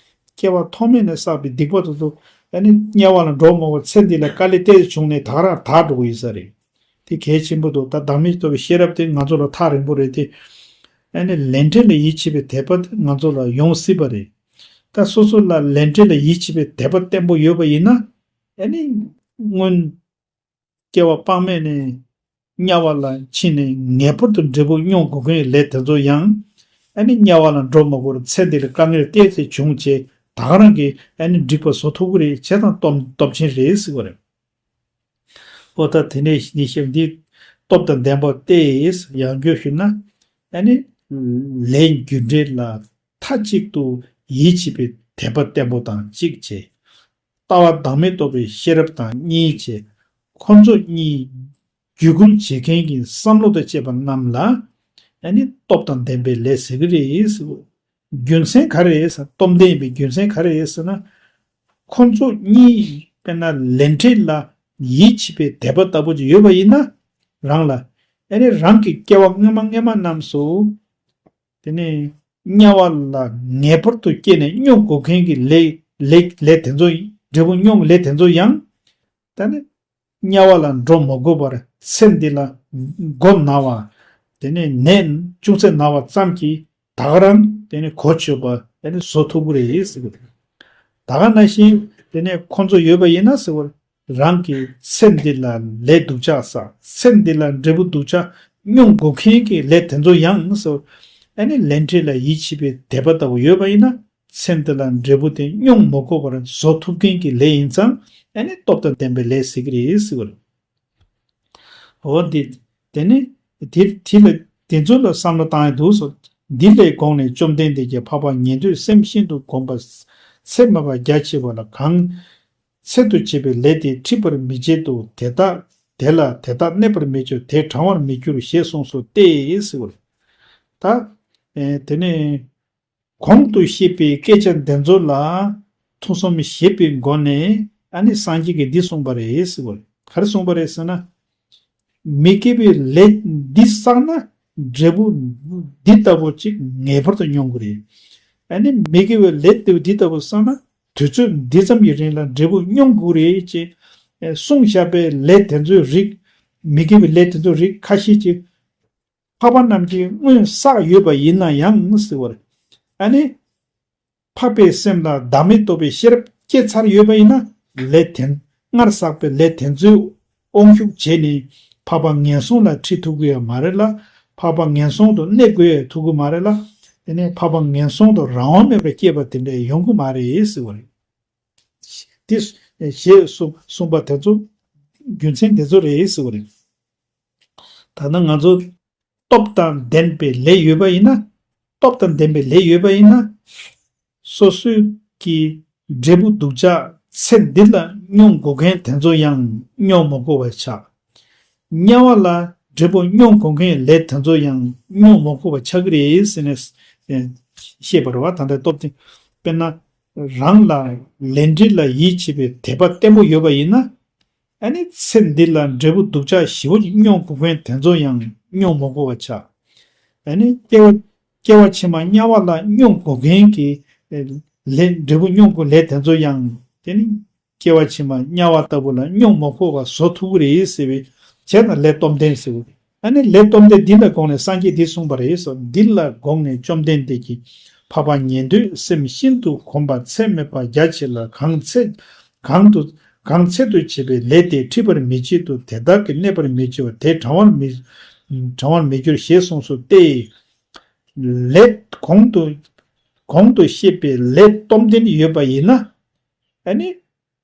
སྐྱེ་བ་ཐོག་མེད་ནས་བསགས་པའི་སྡིག་པ་དེ་ཚོ་ཨ་ནི་དམྱལ་བ་ལ་འགྲོ་མ་དགོས་པ་ཚེ་འདི་ལ་དཀའ་ལས་ཏོག་ཙམ་བྱུང་ནས་ད་ག་རང་དག་འགྲོ་གི་ཡོད་ས་རེད། དེ་གལ་ཆེན་པོ་འདུག་ད་བདག་མེད་རྟོགས་པའི་ཤེས་རབ་དེ་ང་ཚོ་ལ་ཐག་རིང་པོ་རེད་དེ། ཨ་ནི་ལས་འབྲས་ལ་ཡིད་ཆེས་པའི་དད་པ་དེ་ང་ཚོ་ལ་ཡོང་སྲིད་པ་རེད། ད་སོ་སོ་ལ་ལས་འབྲས་ལ་ཡིད་ཆེས་པའི་དད་པ་བརྟན་པོ་ཡོད་པ་ཡིན་ན། ཨ་ནི་སྔོན་སྐྱེ་བ་དཔག་མེད་ནས་དམྱལ་བ་ལ་ཕྱིན་ནས་ངེས་པར་དུ་འབྲས་བུ་མྱོང་དགོས་མཁན་ལས་དེ་ཚོ་ཡང་། ཨ་ནི་དམྱལ་བ་ལ་འགྲོ་མ་དགོས་པར་ཚེ་འདི་ལ་དཀའ་ངལ་ཏོག་ཙམ་བྱུང་བྱས་ད་ག་རང་གིས་ཨ་ནི་འགྲིག་པ་བཟོ་ཐུབ་ཀྱི་རེད། བྱས་ཙང་སྟོབས་སྟོབས་ཆེན་རེད་ཟེར་བ་རེད། ཨོ་ད་དེ་ནས་ཉི་ཤེས་འདི་སྟོབས་དང་ལྡན་པ་སྟེ། ཡང་བསྐྱར་ཞུས་ན། ཨ་ནི་ལས་རྒྱུ་འབྲས་ལ་མཐའ་གཅིག་ཏུ་ཡིད་ཆེས་པའི་དད་པ་བརྟན་པོ་དང་གཅིག་བྱས། ལྟ་བ་བདག་མེད་རྟོགས་པའི་ཤེས་རབ་དང་གཉིས་བྱས། ཁོ་ཚོ་གཉིས་རྒྱུད་སྐུལ་བྱེད་མཁན་གྱི་བསམ་བློ་དང་བཅས་པ་རྣམས་ལ་ཨ་ནི་སྟོབས་དང་ལྡན་པའི་ལས་ཟེར་གྱི་རེད་ཟེར། རྒྱུ་མཚན་ག་རེ་རེད་ཟེར། སྟོབས་ལྡན་ཡིན་པའི་རྒྱུ་མཚན་ག་རེ་རེད་ཟེར་ན། ཁོ་ཚོ་གཉིས་དཔེར་ན་ལས་འབྲས་ལ་ཡིད་ཆེས་པའི་དད་པ་ལྟ་བུ་ཅིག་ཡོད་པ་ཡིན་ན། རང་ལ་ཨ་ནི་རང་གི་སྐྱེ་བ་སྔ་མ་སྔ་མ་རྣམས་སུ། དེ་ནས་དམྱལ་བ་ལ་ངེས་པར་དུ་སྐྱེས་ནས་མྱོང་དགོས་མཁན་གྱི་ལས་ལས་ལས་དེ་ཚོ་འབྲས་བུ་མྱོང་ལས་དེ་ཚོ་ཡང་། ད་ནི་དམྱལ་བ་ལ་འགྲོ་མ་དགོས་པར་ཚེ་འདི་ལ་མགོ་ན་བ། དེ་ནས་ནད་ཅུང་ཟད་ན་བ་ཙམ་གྱིས་ད་ག་རང་དེ་ནི་གོ་ཆོད་པ་དེ་ནི་བཟོ་ཐུབ་ཀྱི་རེད་ཟེར་གྱི་འདུག་ད་ག་ནང་བཞིན་དེ་ནས་ཁོ་ཚོ་ཡོད་པ་ཡིན་ན་ཟེར་བར། རང་གི་ཚེ་འདི་ལ་ལས་སྡུག་ཅག་བསགས། ཚེ་འདི་ལ་འབྲས་བུ་སྡུག་ཅག་མྱོང་དགོས་མཁན་གྱི་ལས་དེ་ཚོ་ཡང་ཟེར། ཨ་ནི་ལས་འབྲས་ལ་ཡིད་ཆེས་པའི་དད་པ་ལྟ་བུ་ཡོད་པ་ཡིན་ན། ཚེ་འདི་ལ་འབྲས་བུ་དེ་མྱོང་མ་དགོས་པར་བཟོ་ཐུབ་མཁན་གྱི་ལས་ཡིན་ཙང་། ཨ་ནི་སྟོབས་དང་ལྡན་པའི་ལས་ཟེར་གྱི་རེད་ཟེར་བ་རེད། འོ་འདི། དེ་ནི། དེ་དེ་ལ་དེ་ཚོ་ལ་བསམ་བློ་བཏང་ཡ་འདུག་ཟེར། འདི་ལས་དགོངས་ནས་བཅོམ་ལྡན་འདས་ཀྱིས་འཕགས་པ་ཉན་ཐོས་སེམས་ཤིན་ཏུ་གོམས་པ་ཚད་མེད་པ་རྒྱ་ཆེ་བ་ལ་གང་ཚད་དུ་བྱས་པའི་ལས་དེ་འཁྲིད་པར་མི་བྱེད་དོ། དེ་དག་དེ་ལ་དེ་དག་གནས་པར་མི་བྱེད་དེ་དྲང་བར་མི་འགྱུར་ཞེས་གསུངས་སོ་སྟེ་ཟེར་བ་རེད། ད། ཨེ་དེ་ནས། གོང་དུ་བཤད་པའི་སྐད་ཆ་འདི་ཚོ་ལ་ཐུགས་བསམ་བཞེས་པའི་སྒོ་ནས་ཨ་ནི་སངས་རྒྱས་ཀྱིས་འདི་གསུངས་པ་རེད་ཟེར་བ་རེད། ག་རེ་གསུངས་པ་རེད་ཟེར་ན། མི་དགེ་བའི་ལས་འདི་བསགས་ན་འབྲས་བུ་འདི་ལྟ་བུ་ཅིག་ངེས་པར་དུ་མྱོང་གི་རེད། ཨ་ནི་མི་དགེ་བའི་ལས་འདི་ལྟ་བུ་བསགས་ན་དུས་ཚོད་འདི་ཙམ་གྱི་རིང་ལ་འབྲས་བུ་མྱོང་དགོས་རེད་ཅེས་གསུངས་བཞག་པའི་ལས་དེ་ཚོའི་རིགས། མི་དགེ་བའི་ལས་དེ་ཚོའི་རིགས་ཁ་ཤས་ཅིག་འཕགས་པ་རྣམས་ཀྱིས་སྔོན་བསགས་ཡོད་པ་ཡིན་ན་ཡང་ཟེར་བ་རེད། ཨ་ནི། འཕགས་པའི་སེམས་ལ་བདག་མེད་རྟོགས་པའི་ཤེས་རབ་སྐྱེས་ཚར་ཡོད་པ་ཡིན་ན། ལས་དེ། སྔར་བསགས་པའི་ལས་དེ་ཚོའི་དབང་ཤུགས་བྱས་ནས་འཕགས་པ་ངན་སོང་ལ་ཁྲིད་ཐུབ་ཀྱི་ཡོད་མ་རེད་ལ། འཕགས་པ་ངན་སོང་དུ་གནས་དགོས་ཡ་ཐུབ་ཀྱི་མ་རེད་ལ། དེ་ནས་འཕགས་པ་ངན་སོང་དུ་རང་དབང་མེད་པར་སྐྱེས་པ་དེ་འདྲ་ཡོང་གི་མ་རེད་ཟེར་བ་རེད། དེ་ཞེས་གསུངས་གསུངས་པ་དེ་ཚོ་རྒྱུ་མཚན་དེ་ཚོ་རེད་ཟེར་བ་རེད། ད་ནི་ང་ཚོ་སྟོབས་དང་ལྡན་པའི་ལས་ཡོད་པ་ཡིན་ན། སྟོབས་དང་ལྡན་པའི་ལས་ཡོད་པ་ཡིན་ན། སོ་སོའི་གི་འབྲས་བུ་སྡུག་ཅག་ཚེ་འདི་ལ་མྱོང་དགོས་མཁན་དེ་ཚོ་ཡང་མྱོང་མ་དགོས་པ་ཆགས། དམྱལ་བ་ལ་འབྲས་བུ་མྱོང་དགོས་མཁན་ལས་དེ་ཚོ་ཡང་མྱོང་མ་དགོས་པ་ཆགས་ཀྱི་རེད་ཟེར་ནས་བཤད་པ་རེད་བ། ད་ལྟ་སྟོབས་ལྡན། དཔེར་ན། རང་ལ་ལས་འབྲས་ལ་ཡིད་ཆེས་པའི་དད་པ་བརྟན་པོ་ཡོད་པ་ཡིན་ན། ཨ་ནི་ཚེ་འདི་ལ་འབྲས་བུ་སྡུག་ཅག་ཞེ་པོ་ཅིག་མྱོང་དགོས་མཁན་དེ་ཚོ་ཡང་མྱོང་མ་དགོས་པ་ཆགས། ཨ་ནི་སྐྱེ་བ་སྐྱེ་བ་ཕྱི་མ་དམྱལ་བ་ལ་མྱོང་དགོས་མཁན་གྱི་ལས་འབྲས་བུ་མྱོང་དགོས་ལས་དེ་ཚོ་ཡང་དེ་ནི་སྐྱེ་བ་ཕྱི་མ་དམྱལ་བ་ལྟ་བུ་ལ་མྱོང་མ་དགོས་པ་བཟོ་ཐུབ་ཀྱི་རེད་ཟེར་བའི་བྱས་ན་ལས་སྟོབས་ལྡན་ཟེར་བ། ཨ་ནི་ལས་སྟོབས་ལྡན་འདི་ལ་དགོངས་ནས་སངས་རྒྱས་འདི་གསུངས་པ་རེད་ཟེར། འདི་ལ་དགོངས་ནས་བཅོམ་ལྡན་འདས་ཀྱིས་འཕགས་པ་ཉན་ཐོས་སེམས་ཤིན་ཏུ་གོམས་པ་ཚད་མེད་པ་རྒྱ་ཆེ་ལ་གང་ཚེ་གང་དུ་གང་ཚད་དུ་བྱས་པའི་ལས་དེ་འཁྲིད་པར་མི་བྱེད་དོ། དེ་དག་གིས་གནས་པར་མི་བྱེད་པ་དེ་དྲང་བར་མི་དྲང་བར་མི་འགྱུར་ཞེས་གསུངས་སོ་སྟེ། ལས་གོང་དུ་གོང་དུ་བཤད་པའི་ལས་སྟོབས་ལྡན་ཡོད་པ་ཡིན་ན། ཨ་ནི།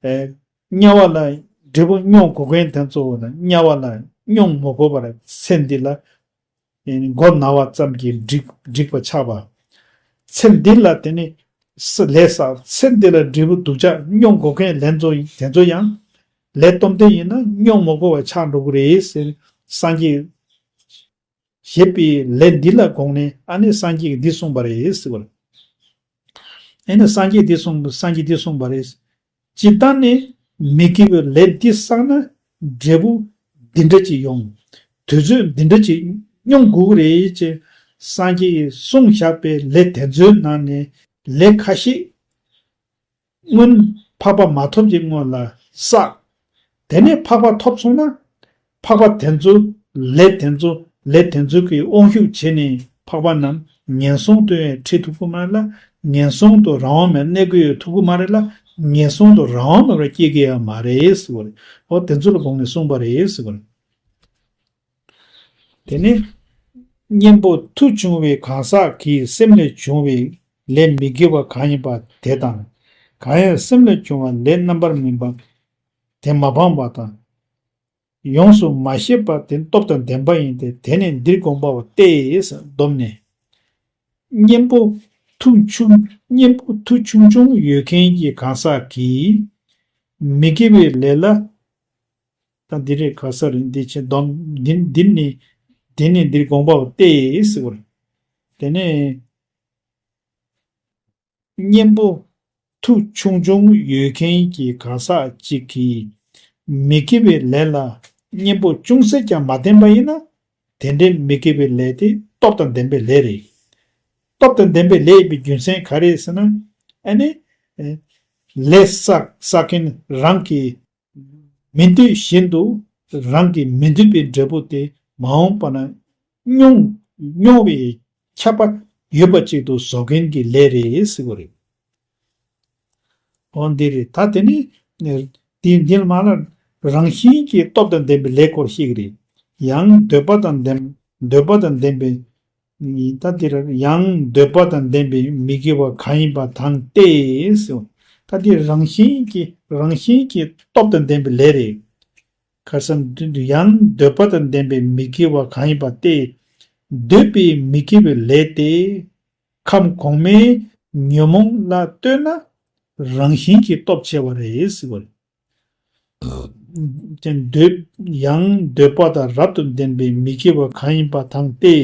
ཨེ། དམྱལ་བ་ལ་འབྲས་བུ་མྱོང་དགོས་མཁན་དེ་ཚོ་ལ་དམྱལ་བ་ལ་མྱོང་མ་དགོས་པར་ཚེ་འདི་ལ་ཨེ་མགོ་ན་བ་ཙམ་གྱིས་འགྲིག་འགྲིག་པ་ཆགས་པ། ཚེ་འདི་ལ་དེ་ནི་ས་ལས་བསགས་ཚེ་འདི་ལ་འབྲས་བུ་སྡུག་ཅག་མྱོང་དགོས་མཁན་ལན་ཚོ་དེ་ཚོ་ཡང་ལས་སྟོབས་ལྡན་ཡིན་ན་མྱོང་མ་དགོས་པ་ཆགས་འགྲོ་གི་རེད་ཟེར། སངས་རྒྱས་ཞེས་པའི་ལས་འདི་ལ་དགོངས་ནས་ཨ་ནི་སངས་རྒྱས་ཀྱིས་འདི་གསུངས་པ་རེད་ཟེར་བ་རེད། ཨ་ནི་སངས་རྒྱས་འདི་གསུངས་སངས་རྒྱས་འདི་གསུངས་པ་རེད། ཇི་ལྟར་ནི་མི་དགེ་བའི་ལས་འདི་བསགས་ན་འབྲས་བུ་འདི་འདྲ་ཅིག་ཡོང་། དུས་ཚོད་འདི་འདྲ་ཅིག་མྱོང་དགོས་ཀྱི་རེད་ཅེས་སངས་རྒྱས་ཀྱིས་གསུངས་བཞག་པའི་ལས་དེ་ཚོའི་ནང་ནས་ལས་ཁ་ཤས། སྔོན་འཕགས་པ་མ་ཐོབ་ཀྱི་སྔོན་ལ་བསགས། དེ་ནས་འཕགས་པ་ཐོབ་སོང་ན། འཕགས་པ་དེ་ཚོ་ལས་དེ་ཚོ་ལས་དེ་ཚོ་གི་དབང་ཤུགས་བྱས་ནས་འཕགས་པ་རྣམས་ངན་སོང་དུ་ཡང་ཁྲིད་ཐུབ་ཀྱི་མ་རེད་ལ། ངན་སོང་དུ་རང་དབང་མེད་གནས་དགོས་ཡོད་ཐུབ་ཀྱི་མ་རེད་ལ། ངན་སོང་དུ་རང་དབང་མེད་པར་སྐྱེ་གི་ཡོད་མ་རེད་ཟེར་བ་རེད། འོ་དེ་ཚོ་ལ་དགོངས་ནས་གསུངས་པ་རེད་ཟེར་བ་རེད། དེ་ནས། གཉེན་པོ་མཐུ་ཆུང་བའི་གང་ཟག་གིས་སེམས་ལས་བྱུང་བའི་ལས་མི་དགེ་བ་གང་ཡིན་པ་དེ་དང་། གང་ཡང་སེམས་ལས་བྱུང་བ་ལས་རྣམ་པར་སྨིན་པ་དེ་མ་སྤངས་པ་དང་། ཡོངས་སུ་མ་ཤེས་པ་དེ་སྟོབས་དང་ལྡན་པ་ཡིན་ཏེ། དེ་ནི་འདིར་དགོངས་པའོ་སྟེ། སྡོམ་ནི། གཉེན་པོ་མཐུ་ཆུང་གཉེན་པོ་མཐུ་ཆུང་ཆུང་ཡོད་མཁན་གྱི་གང་ཟག་གིས་མི་དགེ་བའི་ལས་ལ། ད་འདི་རེད། ག་ས་རེད། འདི་ཆེ་སྡོམ་འདི་འདི་ནི་འདི་ནི་འདིར་དགོངས་པའོ་སྟེ་ཟེར་བ་རེད། དེ་ནས་གཉེན་པོ་མཐུ་ཆུང་ཆུང་ཡོད་མཁན་གྱི་གང་ཟག་ཅིག་གིས་མི་དགེ་བའི་ལས་ལ་གཉེན་པོ་ཅུང་ཟད་ཀྱང་མ་བསྟེན་པ་ཡིན་ན། དེ་འདྲའི་མི་དགེ་བའི་ལས་དེ་སྟོབས་དང་ལྡན་པའི་ལས་རེད། སྟོབས་དང་ལྡན་པའི་ལས་ཡིན་པའི་རྒྱུ་མཚན་ག་རེ་ཟེར་ན། ཨ་ནི། ལས་བསགས་བསགས་མཁན་རང་གི་མི་འདོད་བཞིན་དུ་རང་གི་མི་འདོད་པའི་འབྲས་བུ་དེ་མ་འོངས་པ་ན་མྱོང་མྱོང་བའི་ཁྱབ་པ་ཡོད་པ་ཅིག་ཏུ་བཟོ་མཁན་གྱི་ལས་རེད་ཟེར་བ་རེད། འོ་འདི་རེད། ད་དེ་ནི་དེ་འདི་མ་ལ་རང་བཞིན་གྱིས་སྟོབས་དང་ལྡན་པའི་ལས་སྐོར་ཞིག་རེད། ཡང་འདོད་པ་དང་ལྡན་འདོད་པ་དང་ལྡན་པའི། ད་འདིར་ཡང་འདོད་པ་དང་ལྡན་པའི་མི་དགེ་བ་གང་ཡིན་པ་དང་སྟེ་ཟེར། ད་འདི་རང་བཞིན་གྱིས་རང་བཞིན་གྱིས་སྟོབས་དང་ལྡན་པའི་ལས་རེད། ཁ་སང་དུས་དུ་ཡང་འདོད་པ་དང་ལྡན་པའི་མི་དགེ་བ་གང་ཡིན་པ་སྟེ། འདོད་པའི་མི་དགེ་བའི་ལས་ཏེ། ཁམས་གོང་མའི་ཉོན་མོངས་ལ་ལྟོས་ན་རང་བཞིན་གྱིས་སྟོབས་ཆེ་བ་རེད་ཟེར་བ་རེད། ཅན་འདོད་ཡང་འདོད་པ་དང་རབ་ཏུ་ལྡན་པའི་མི་དགེ་བ་གང་ཡིན་པ་དང་སྟེ།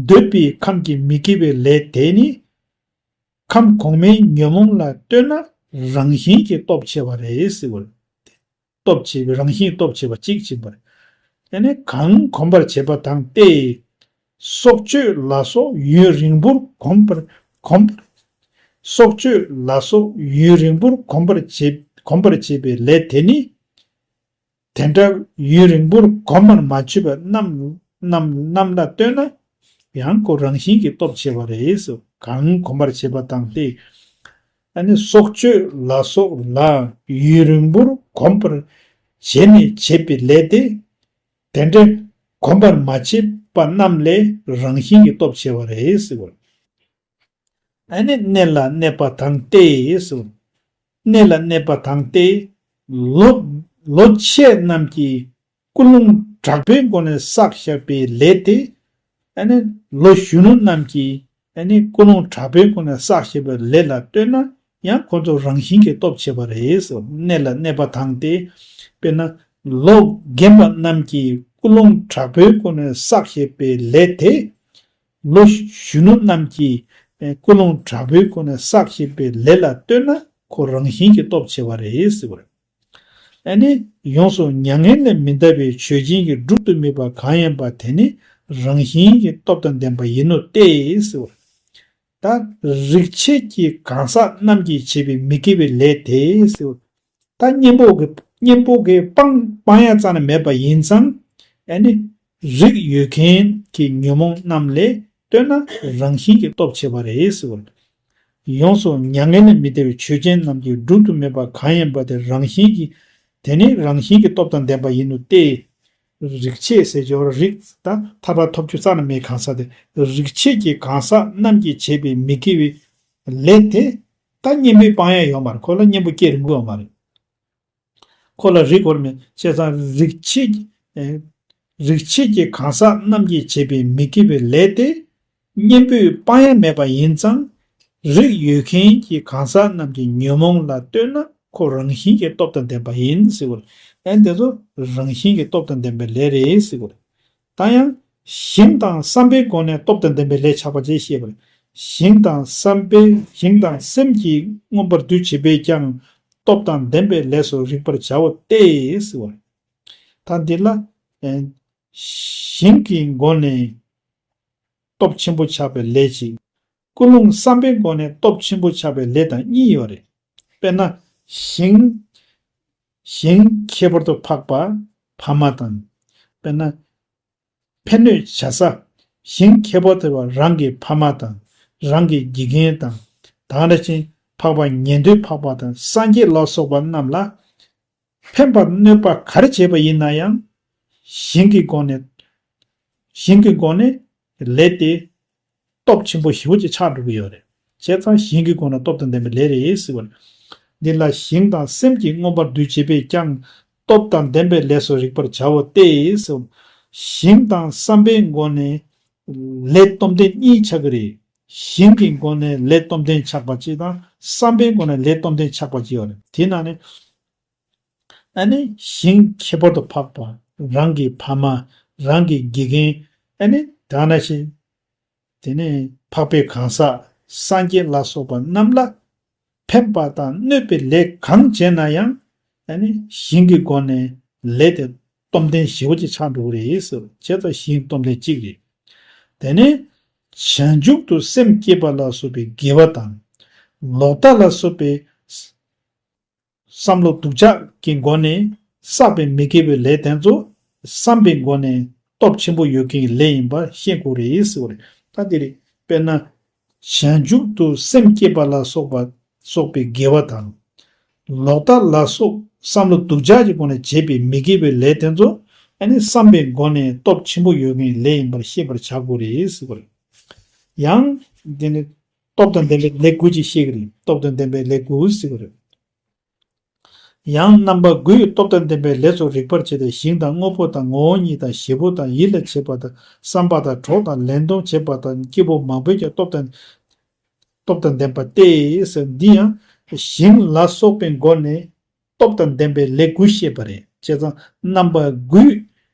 འདོད་པའི་ཁམས་ཀྱི་མི་དགེ་བའི་ལས་དེ་ནི། ཁམས་གོང་མའི་ཉོན་མོངས་ལ་ལྟོས་ན་རང་བཞིན་གྱིས་སྟོབས་ཆེ་བ་རེད་ཟེར་བ་རེད། སྟོབས་ཆེ་བའི་རང་བཞིན་སྟོབས་ཆེ་བ་གཅིག་བྱིན་པ་རེད། དེ་ནས་གང་གོམས་པར་བྱེད་པ་དང་སྟེ། སྲོག་གཅོད་ལ་སོགས་ཡུན་རིང་པོར་གོམས་པར་གོམས་པར། སྲོག་གཅོད་ལ་སོགས་ཡུན་རིང་པོར་གོམས་པར་བྱེད་གོམས་པར་བྱེད་པའི་ལས་དེ་ནི། དེ་འདྲ་ཡུན་རིང་པོར་གོམས་པར་མ་བྱས་པ་རྣམས་ རྣམས་རྣམས་ལ་ལྟོས་ན་ཡང་ཁོ་རང་བཞིན་གྱིས་སྟོབས་ཆེ་བ་རེད། གང་གོམས་པར་བྱེད་པ་དང་སྟེ། ཨ་ནི་སྲོག་གཅོད་ལ་སོགས་ལ་ཡུན་རིང་པོར་གོམས་པར་བྱས་ནས་བྱེད་པའི་ལས་དེ། དེ་འདྲའི་གོམས་པར་མ་བྱས་པ་རྣམས་ལས་རང་བཞིན་གྱིས་སྟོབས་ཆེ་བ་རེད་ཟེར་བ། ཨ་ནི་གནས་ལ་གནས་པ་དང་སྟེ་ཟེར། གནས་ལ་གནས་པ་དང་སྟེ། ལོ་ལོ་ཆེ་རྣམས་ཀྱིས་ཀུན་སློང་དྲག་པོའི་སྒོ་ནས་བསགས་བཞག་པའི་ལས་དེ། ཨ་ནི་ལོ་གཞོན་ནུ་རྣམས་ཀྱིས་ཨ་ནི་ཀུན་སློང་དྲག་པོའི་སྒོ་ནས་བསགས་བཞག་པའི་ལས་ལ་ལྟོས་ན་ཡང་ཁོ་ཚོ་རང་བཞིན་གྱིས་སྟོབས་ཆེ་བ་རེད་ཟེར། གནས་ལ་གནས་པ་དང་སྟེ། དཔེར་ན་ལོ་རྒན་པ་རྣམས་ཀྱིས་ཀུན་སློང་དྲག་པོའི་སྒོ་ནས་བསགས་བཞག་པའི་ལས་དེ། ལོ་གཞོན་ནུ་རྣམས་ཀྱིས་ཨེ་ཀུན་སློང་དྲག་པོའི་སྒོ་ནས་བསགས་བཞིན་པའི་ལས་ལ་ལྟོས་ན་ཁོ་རང་བཞིན་གྱིས་སྟོབས་ཆེ་བ་རེད་ཟེར་བ་རེད། ཨ་ནི་ཡོངས་སུ་མྱ་ངན་ལས་མི་འདའ་བའི་ཆོས་ཅན་གྱི་སྒྲུབ་ཏུ་མེད་པ་གང་ཡིན་པ་དེ་ནི་རང་བཞིན་གྱིས་སྟོབས་དང་ལྡན་པ་ཡིན་ནོ་སྟེ་ཟེར་བ་རེད། ད་རིགས་བྱེད་ཀྱི་གང་ཟག་རྣམས་ཀྱིས་བྱས་པའི་མི་དགེ་བའི་ལས་དེ་ཟེར་བ་རེད། ད་གཉེན་པོ་གི་གཉེན་པོ་གི་སྤང་སྤང་ཡ་རྩ་ནས་མེད་པ་ཡིན་ཙང་། ཨ་ནི་རིགས་ཡོད་མཁན་གྱི་ཉོན་མོངས་རྣམས་ལས་ལྟོས་ན་རང་བཞིན་གྱིས་སྟོབས་ཆེ་བ་རེད་ཟེར་བ་རེད། ཡོངས་སུ་མྱ་ངན་ལས་མི་འདའ་བའི་ཆོས་ཅན་རྣམས་ཀྱི་སྒྲུབ་ཏུ་མེད་པ་གང་ཡིན་པ་དེ་རང་བཞིན་གྱིས་དེ་ནི་རང་བཞིན་གྱིས་སྟོབས་དང་ལྡན་པ་ཡིན་ནོ་སྟེ། རིགས་བྱེད་ཟེར་ཅོག་རིགས་ད་ཐར་པ་ཐོབ་རྒྱུ་རྩ་ནས་མེད་གང་ཟག་དེ་རིགས་བྱེད་ཀྱི་གང་ཟག་རྣམས་ཀྱིས་བྱས་པའི་མི་དགེ་བའི་ལས་དེ། ད་གཉེན་པོས་སྤང་ཡ་ཡོད་མ་རེད། ཁོ་ལ་གཉེན་པོ་སྐྱེ་རིན་པོ་ཡོད་མ་རེད། ཁོ་ལ་རིགས་དགོས་མེད་བྱས་ཙང་རིགས་བྱེད་ཀྱི་ཨེ་རིགས་བྱེད་ཀྱི་གང་ཟག་རྣམས་ཀྱིས་བྱས་པའི་མི་དགེ་བའི་ལས་དེ་གཉེན་པོས་སྤང་ཡ་མེད་པ་ཡིན་ཙང་། རིགས་ཡོད་མཁན་གྱི་གང་ཟག་རྣམས་ཀྱི་ཉོན་མོངས་ལ་ལྟོས་ན་ཁོ་རང་བཞིན་གྱིས་སྟོབས་དང་ལྡན་པ་ཡིན་ཟེར་བ་རེད། ཨེ་འདི་ཚོ་རང་བཞིན་གྱིས་སྟོབས་དང་ལྡན་པའི་ལས་རེད་ཟེར་བ་རེད། ད་ཡང་ཞིང་དང་བསམ་པའི་སྒོ་ནས་སྟོབས་དང་ལྡན་པའི་ལས་ཆགས་པ་ཅེས་བཤད་པ་རེད། ཞིང་དང་བསམ་པའི་ཞིང་དང་སེམས་ཀྱིས་མངོན་པར་འདུ་བྱེད་པས་ཀྱང་སྟོབས་དང་ལྡན་པའི་ལས་སུ་རིག་པར་བྱའོ་སྟེ་ཟེར་བ་རེད། ད་འདི་ལ་ཨེ་ཞིང་གི་སྒོ་ནས་སྟོབས་ཆེན་པོ་ཆགས་པའི་ལས་ཅིག་ཀུན་སློང་བསམ་པའི་སྒོ་ནས་སྟོབས་ཆེན་པོ་ཆགས་པའི་ལས་དང་གཉིས་ཡོད་རེད། དཔེར་ན། ཞིང་། ཞིང་ཁྱད་པར་དུ་འཕགས་པ་ཕ་མ་དང་། དཔེར་ན། ཕན་གནོད་བྱ་ས། ཞིང་ཁྱད་པར་དུ་བ་རང་གི་ཕ་མ་དང་། རང་གི་དགེ་རྒན་དང་། དེ་ནང་བཞིན་འཕགས་པ་ཉན་ཐོས་འཕགས་པ་དང་སངས་རྒྱས་ལ་སོགས་པ་རྣམས་ལ། ཕན་པར་གནོད་པ་ག་རེ་བྱས་པ་ཡིན་ན་ཡང་། ཞིང་གི་སྒོ་ནས། ཞིང་གི་སྒོ་ནས་ལས་དེ་སྟོབས་ཆེན་པོ་ཞེ་པོ་ཅིག་ཆགས་འགྲོ་གི་ཡོད་རེད། བྱས་ཙང་ཞིང་གི་སྒོ་ནས་སྟོབས་དང་ལྡན་པའི་ལས་རེད་ཟེར་བ་རེད། འདི་ལ་ཞིང་དང་སེམས་ཀྱིས་མངོན་པར་འདུ་བྱེད་པས་ཀྱང་སྟོབས་དང་ལྡན་པའི་ལས་སུ་རིག་པར་བྱའོ་སྟེ་ཟེར། ཞིང་དང་བསམ་པའི་སྒོ་ནས་ལས་སྟོབས་ལྡན་གཉིས་ཆགས་ཀྱི་རེད། ཞིང་གི་སྒོ་ནས་ལས་སྟོབས་ལྡན་ཆགས་པ་ཅིག་དང་བསམ་པའི་སྒོ་ནས་ལས་སྟོབས་ལྡན་ཆགས་པ་ཅིག་ཡོད་རེད། དེ་ནང་ནས། ཨ་ནི་ཞིང་ཁྱད་པར་དུ་འཕགས་པ། རང་གི་ཕ་མ། རང་གི་དགེ་རྒན། ཨ་ནི་དེ་ནང་བཞིན། དེ་ནས་འཕགས་པའི་གང་ཟག་སངས་རྒྱས་ལ་སོགས་པ་རྣམས་ལ་ཕན་པ་དང་གནོད་པའི་ལས་གང་བྱས་ན་ཡང་། ཨ་ནི་ཞིང་གི་སྒོ་ནས་ལས་དེ་སྟོབས་ལྡན་ཞེ་པོ་ཅིག་ཆགས་འགྲོ་གི་རེད་ཟེར། བྱས་ཙང་ཞིང་སྟོབས་ལྡན་གཅིག་རེད། དེ་ནས་བྱང་ཆུབ་ཏུ་སེམས་བསྐྱེད་པ་ལ་སོགས་པའི་དགེ་བ་དང་། ལོག་ལྟ་ལ་སོགས་པའི་བསམ་བློ་སྡུག་ཅག་གི་སྒོ་ནས་བསགས་པའི་མི་དགེ་བའི་ལས་དེ་ཚོ་བསམ་པའི་སྒོ་ནས་སྟོབས་ཆེན་པོ་ཡོད་མཁན་གྱི་ལས་ཡིན་པ་ཤེས་དགོས་རེད་ཟེར་བ་རེད། ད་འདི་རེད། དཔེར་ན། བྱང་ཆུབ་ཏུ་སེམས་བསྐྱེད་པ་ལ་སོགས་པ་སོགས་པའི་དགེ་བ་དང་། ལོག་ལྟ་ལ་སོགས་བསམ་བློ་སྡུག་ཅག་གི་སྒོ་ནས་བྱས་པའི་མི་དགེ་བའི་ལས་དེ་ཚོ་ཨ་ནི་བསམ་པའི་སྒོ་ནས་སྟོབས་ཆེན་པོ་ཡོད་མཁན་གྱི་ལས་ཡིན་པར་ཤེས་པར་བྱ་དགོས་རེད་ཟེར་བ་རེད། ཡང་། འདི་ནི། སྟོབས་དང་ལྡན་པའི་ལས་དགུ་ཅིག་བཤད་ཀྱི་རེད། སྟོབས་དང་ལྡན་པའི་ལས་དགུ་ཟེར་གྱི་རེད། ཡང་རྣམ་པ་དགུས་སྟོབས་དང་ལྡན་པའི་ལས་སུ་རིག་པར་བྱེད་དེ། ཞིང་དང་། དངོས་པོ་དང་། ངོ་བོ་ཉིད་དང་། བྱེད་པོ་དང་། ཡིད་ལ་བྱེད་པ་དང་། བསམ་པ་དང་། གྲོགས་དང་། ལེན་སྟངས་བྱེད་པ་དང་། སྐྱེས་བུ་མང་པོས་ཀྱང་སྟོབས་དང་། སྟོབས་དང་ལྡན་པ་སྟེ། འདི་ཡང་ཞིང་ལ་སོགས་པའི་སྒོ་ནས་སྟོབས་དང་ལྡན་པའི་ལས་དགུ་བཤད་པ་རེད། བྱས་ཙང་རྣམ་པ་དགུས་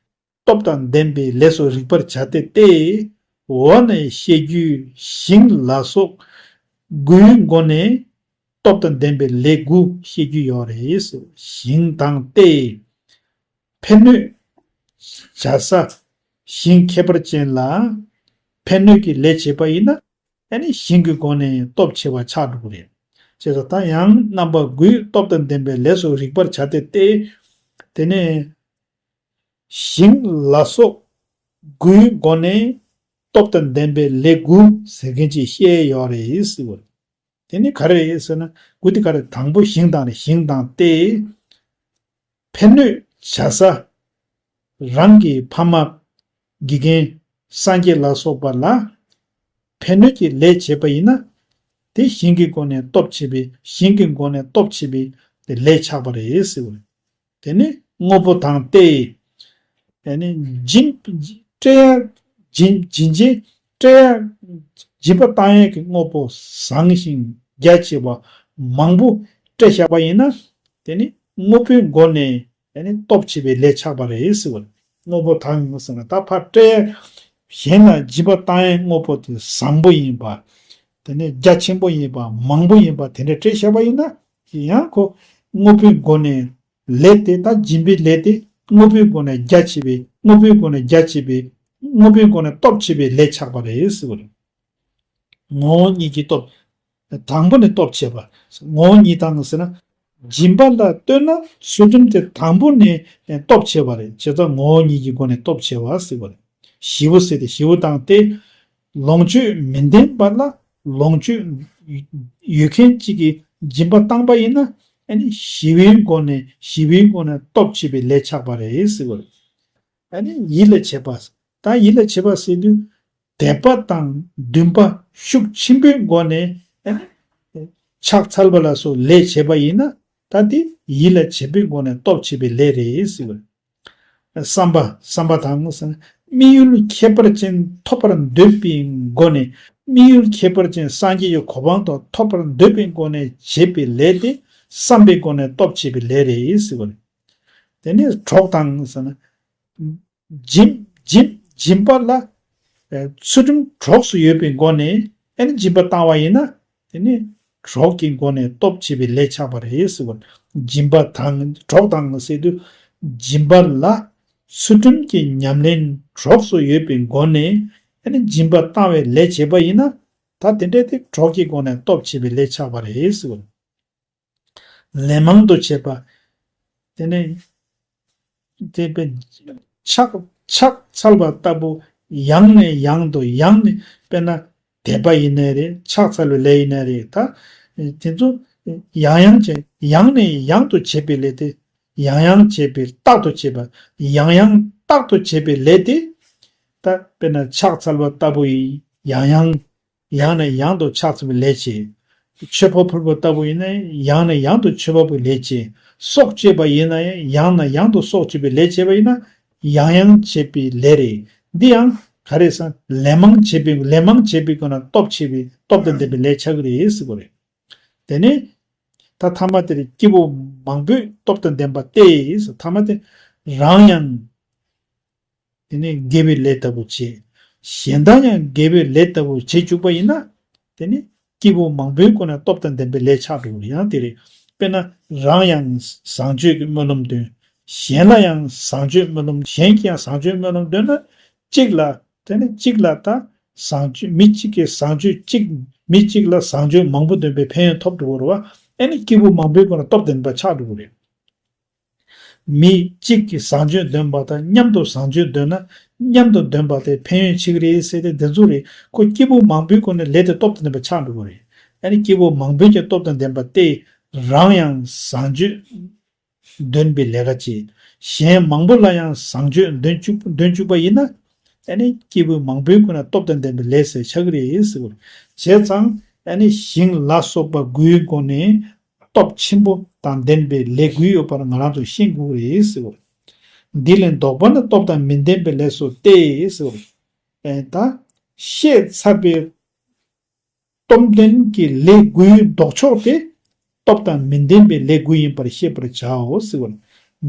སྟོབས་དང་ལྡན་པའི་ལས་སུ་རིག་པར་བྱ་སྟེ་སྟེ། འོག་ནས་བཤད་རྒྱུའི་ཞིང་ལ་སོགས་དགུའི་སྒོ་ནས་སྟོབས་དང་ལྡན་པའི་ལས་དགུ་བཤད་རྒྱུ་ཡོད་རེད། ཞིང་དང་སྟེ། ཕན་གནོད་བྱ་ས། ཞིང་ཁྱད་པར་ཅན་ལ་ཕན་གནོད་ཀྱི་ལས་བྱེད་པ་ཡིན་ན། ཨ་ནི་ཞིང་གི་སྒོ་ནས་སྟོབས་ཆེ་བ་ཆགས་འགྲོ་གི་རེད། བྱས་ཙང་ད་ཡང་རྣམ་པ་དགུས་སྟོབས་དང་ལྡན་པའི་ལས་སུ་རིག་པར་བྱ་སྟེ་སྟེ། དེ་ནས། ཞིང་ལ་སོགས་ དགུའི་སྒོ་ནས་སྟོབས་དང་ལྡན་པའི་ལས་དགུ་ཟེར་མཁན་ཅིག་བཤད་ཡོད་རེད་ཟེར་བ་རེད། དེ་ནི་ག་རེ་རེད་ཟེར་ན། དགུ་དེ་ག་རེ། དང་པོ་ཞིང་དང་རེད། ཞིང་དང་སྟེ། ཕན་གནོད་བྱ་ས། རང་གི་ཕ་མ། དགེ་རྒན། སངས་རྒྱས་ལ་སོགས་པ་ལ་ཕན་གནོད་ཀྱི་ལས་བྱེད་པ་ཡིན་ན། དེ་ཞིང་གི་སྒོ་ནས་སྟོབས་བྱེད་པའི། ཞིང་གི་སྒོ་ནས་སྟོབས་བྱེད་པའི་དེ་ལས་ཆགས་པ་རེད་ཟེར་བ་རེད། དེ་ནི་དངོས་པོ་དང་སྟེ། ཨ་ནི་སྦྱིན། སྤྲད་ཡ། སྦྱིན། སྦྱིན་བྱེད། སྤྲད་ཡ། སྦྱིན་པ་བཏང་ཡས་ཀྱི་དངོས་པོ་བཟང་ཞིང་རྒྱ་ཆེ་བ་མང་པོ་སྤྲད་བཞག་པ་ཡིན་ན། དེ་ནི་དངོས་པོའི་སྒོ་ནས་ཨ་ནི་སྟོབས་བྱེད་པའི་ལས་ཆགས་པ་རེད་ཟེར་བ་རེད། དངོས་པོ་དང་ཟེར་ན་ད་ཕར་སྤྲད་ཡ། གཞན་ལ་སྦྱིན་པ་བཏང་ཡས་དངོས་པོ་དེ་བཟང་པོ་ཡིན་པ། དེ་ནས་རྒྱ་ཆེན་པོ་ཡིན་པ། མང་པོ་ཡིན་པ། དེ་འདྲ་སྤྲད་བཞག་པ་ཡིན་ན། ཡང་ཁོ་དངོས་པོའི་སྒོ་ནས་ལས་དེ། ད་སྦྱིན་པའི་ལས་དེ་དངོས་པོའི་སྒོ་ནས་རྒྱ་ཆེ་བའི། དངོས་པོའི་སྒོ་ནས་རྒྱ་ཆེ་བའི། དངོས་པོའི་སྒོ་ནས་སྟོབས་ཆེ་བའི་ལས་ཆགས་པ་རེད་ཟེར་བ་རེད། ངོ་བོ་ཉིད་ཀྱི་སྟོབས། དང་པོ་ནས་སྟོབས་ཆེ་བ། ངོ་བོ་ཉིད་དང་ཟེར་ན། སྦྱིན་པ་ལ་ལྟོས་ན་ཚུལ་ཁྲིམས་དེ་དང་པོ་ནས་སྟོབས་ཆེ་བ་རེད། བྱས་ཙང་ངོ་བོ་ཉིད་ཀྱི་སྒོ་ནས་སྟོབས་ཆེ་བ་ཟེར་བ་རེད། བཞི་པོ་ཟེར་ཏེ། བཞི་པོ་དང་སྟེ། ལོངས་སྤྱོད་མི་ལྡན་པ་ལ་ལོངས་སྤྱོད་ཡོད་མཁན་གཅིག་གིས་སྦྱིན་པ་བཏང་པ་ཡིན་ན། ཨ་ནི་ཞི་བའི་སྒོ་ནས། ཞི་བའི་སྒོ་ནས་སྟོབས་ཆེ་བའི་ལས་ཆགས་པ་རེད་ཟེར་བ་རེད། ཨ་ནི་ཡིད་ལ་བྱེད་པ། ད་ཡིད་ལ་བྱེད་པ་ཟེར་དུས། དད་པ་དང་འདུན་པ་ཤུགས་ཆེན་པོའི་སྒོ་ནས། ཨ་ནི་ཕྱག་འཚལ་བ་ལ་སོགས་ལས་བྱེད་པ་ཡིན་ན། ད་དེ་ཡིད་ལ་བྱེད་པའི་སྒོ་ནས་སྟོབས་ཆེ་བའི་ལས་རེད་ཟེར་བ་རེད། བསམ་པ། བསམ་པ་དང་ཟེར་ན། དམིགས་ཡུལ་ཁྱད་པར་ཅན་ཐོབ་པར་འདོད་པའི་སྒོ་ནས། དམིགས་ཡུལ་ཁྱད་པར་ཅན་སངས་རྒྱས་ཀྱི་གོ་འཕང་དུ་ཐོབ་པར་འདོད་པའི་སྒོ་ནས་བྱེད་པའི་ལས་དེ་བསམ་པའི་སྒོ་ནས་སྟོབས་ཆེ་བའི་ལས་རེད་ཟེར་བ་རེད། དེ་ནས་གྲོགས་དང་ཟེར་ན། སྦྱིན། སྦྱིན། སྦྱིན་པ་ལ་ཚུལ་ཁྲིམས་གྲོགས་སུ་ཡོད་པའི་སྒོ་ནས། ཨ་ནི་སྦྱིན་པ་བཏང་བ་ཡིན་ན། དེ་ནི་གྲོགས་ཀྱི་སྒོ་ནས་སྟོབས་ཆེ་བའི་ལས་ཆགས་པ་རེད་ཟེར་བ། སྦྱིན་པ་དང་གྲོགས་དང་ཟེར་དུས། སྦྱིན་པ་ལ་ཚུལ་ཁྲིམས་ཀྱི་ཉམས་ལེན་གྲོགས་སུ་ཡོད་པའི་སྒོ་ནས། ཨ་ནི་སྦྱིན་པ་བཏང་བའི་ལས་བྱེད་པ་ཡིན་ན། ད་དེ་འདྲ་དེ་གྲོགས་ཀྱི་སྒོ་ནས་སྟོབས་ཆེ་བའི་ལས་ཆགས་པ་རེད་ཟེར་བ། ལན་མང་དུ་བྱེད་པ། དེ་ནས་དེ་དཔེ་ཕྱག་ཕྱག་འཚལ་བ་ལྟ་བུ། ཡང་ནས་ཡང་དུ། ཡང་ནས། དཔེར་ན་དད་པ་ཡིན་ནའི་རེད། ཕྱག་འཚལ་བའི་ལས་ཡིན་ནའི་རེད། ད་དེ་ཚོ་ཡང་ཡང་བྱེད། ཡང་ནས་ཡང་དུ་བྱེད་པའི་ལས་དེ། ཡང་ཡང་བྱེད་པའི། རྟག་ཏུ་བྱེད་པ། ཡང་ཡང་རྟག་ཏུ་བྱེད་པའི་ལས་དེ། ད་དཔེར་ན་ཕྱག་འཚལ་བ་ལྟ་བུ་ཡིན། ཡང་ཡང་། ཡང་ནས་ཡང་དུ་ཕྱག་འཚལ་བའི་ལས་བྱེད། མཆོད་པ་ཕུལ་བ་ལྟ་བུ་ཡིན་ན་ཡང་ནས་ཡང་དུ་མཆོད་པ་ཕུལ་བའི་ལས་བྱེད། སྲོག་གཅོད་པ་ཡིན་ན་ཡང་ནས་ཡང་དུ་སྲོག་གཅོད་པའི་ལས་བྱེད་པ་ཡིན་ན། ཡང་ཡང་བྱེད་པའི་ལས་རེད། འདི་ཡང་ག་རེ་ཟེར་ན། ལན་མང་བྱེད་པའི། ལན་མང་བྱེད་པའི་སྒོ་ནས་སྟོབས་ཆེ་བའི། སྟོབས་དང་ལྡན་པའི་ལས་ཆགས་ཀྱི་རེད་ཟེར་བ་རེད། དེ་ནས་ད་ཐ་མ་དེར་སྐྱེས་བུ་མང་པོས་སྟོབས་དང་ལྡན་པ་སྟེ། ཐ་མ་དེ་རང་ཡང་དེ་ནས་དགེ་བའི་ལས་ལྟ་བུ་བྱེད། གཞན་དག་ཡང་དགེ་བའི་ལས་ལྟ་བུ་བྱེད་བཅུག་པ་ཡིན་ན། དེ་ནི་སྐྱེས་བུ་མང་པོའི་སྒོ་ནས་སྟོབས་དང་ལྡན་པའི་ལས་ཆགས་འགྲོ་གི་རེད། ཡང་དེ་རེད། དཔེར་ན་རང་ཡང་བཟང་སྤྱོད་ཀྱི་སྨོན་ལམ་འདོན། གཞན་ལ་ཡང་བཟང་སྤྱོད་སྨོན་ལམ། གཞན་གྱིས་ཡང་བཟང་སྤྱོད་སྨོན་ལམ་འདོན་ན། གཅིག་ལ། དེ་ནི་གཅིག་ལ་ད་བཟང་སྤྱོད། མི་གཅིག་གིས་བཟང་སྤྱོད་གཅིག་མི་གཅིག་ལ་བཟང་སྤྱོད་མང་པོ་འདོན་པའི་ཕན་ཡོན་ཐོབ་འགྲོ་གི་རེད་བ། ཨ་ནི་སྐྱེས་བུ་མང་པོའི་སྒོ་ནས་སྟོབས་ལྡན་པ་ཆགས་འགྲོ་གི་རེད། མི་གཅིག་གིས་བཟང་སྤྱོད་འདོན་པ་དང་མཉམ་དུ་བཟང་སྤྱོད་འདོན་ན། མཉམ་དུ་འདོན་པ་དེ་ཕན་ཡོན་ཆེ་གི་རེད་ཟེར་ཏེ་འདི་ཚོ་རེད། ཁོ་སྐྱེས་བུ་མང་པོའི་སྒོ་ནས་ལས་དེ་སྟོབས་དང་ལྡན་པ་ཆགས་འགྲོ་གི་རེད། ཨ་ནི་སྐྱེས་བུ་མང་པོའི་ཀྱང་སྟོབས་དང་ལྡན་པ་སྟེ། རང་ཡང་བཟང་སྤྱོད་འདོན་པའི་ལས་ཀ་བྱེད། གཞན་མང་པོ་ལ་ཡང་བཟང་སྤྱོད་འདོན་བཅུག་འདོན་བཅུག་པ་ཡིན་ན། ཨ་ནི་སྐྱེས་བུ་མང་པོའི་སྒོ་ནས་སྟོབས་དང་ལྡན་པའི་ལས་ཟེར་ཆགས་ཀྱི་རེད་ཟེར་བ། བྱས་ཙང་ཨ་ནི་ཞིང་ལ་སོགས་པ་དགུའི་སྒོ་ནས། སྟོབས་ཆེན་པོ་དང་ལྡན་པའི་ལས་དགུ་ཡོད་པར་ང་རང་ཚོས་ཤེས་དགོས་རེད་ཟེར་བ། འདི་ལས་ལྡོག་པ་ནི་སྟོབས་དང་མི་ལྡན་པའི་ལས་སོ་སྟེ་ཟེར་བ། ཨེ་ད་བཤད་ཚར་བའི་སྟོབས་ལྡན་གྱི་ལས་དགུའི་ལྡོག་ཕྱོགས་དེ་སྟོབས་དང་མི་ལྡན་པའི་ལས་དགུ་ཡིན་པར་ཤེས་པར་བྱའོ་ཟེར་བ།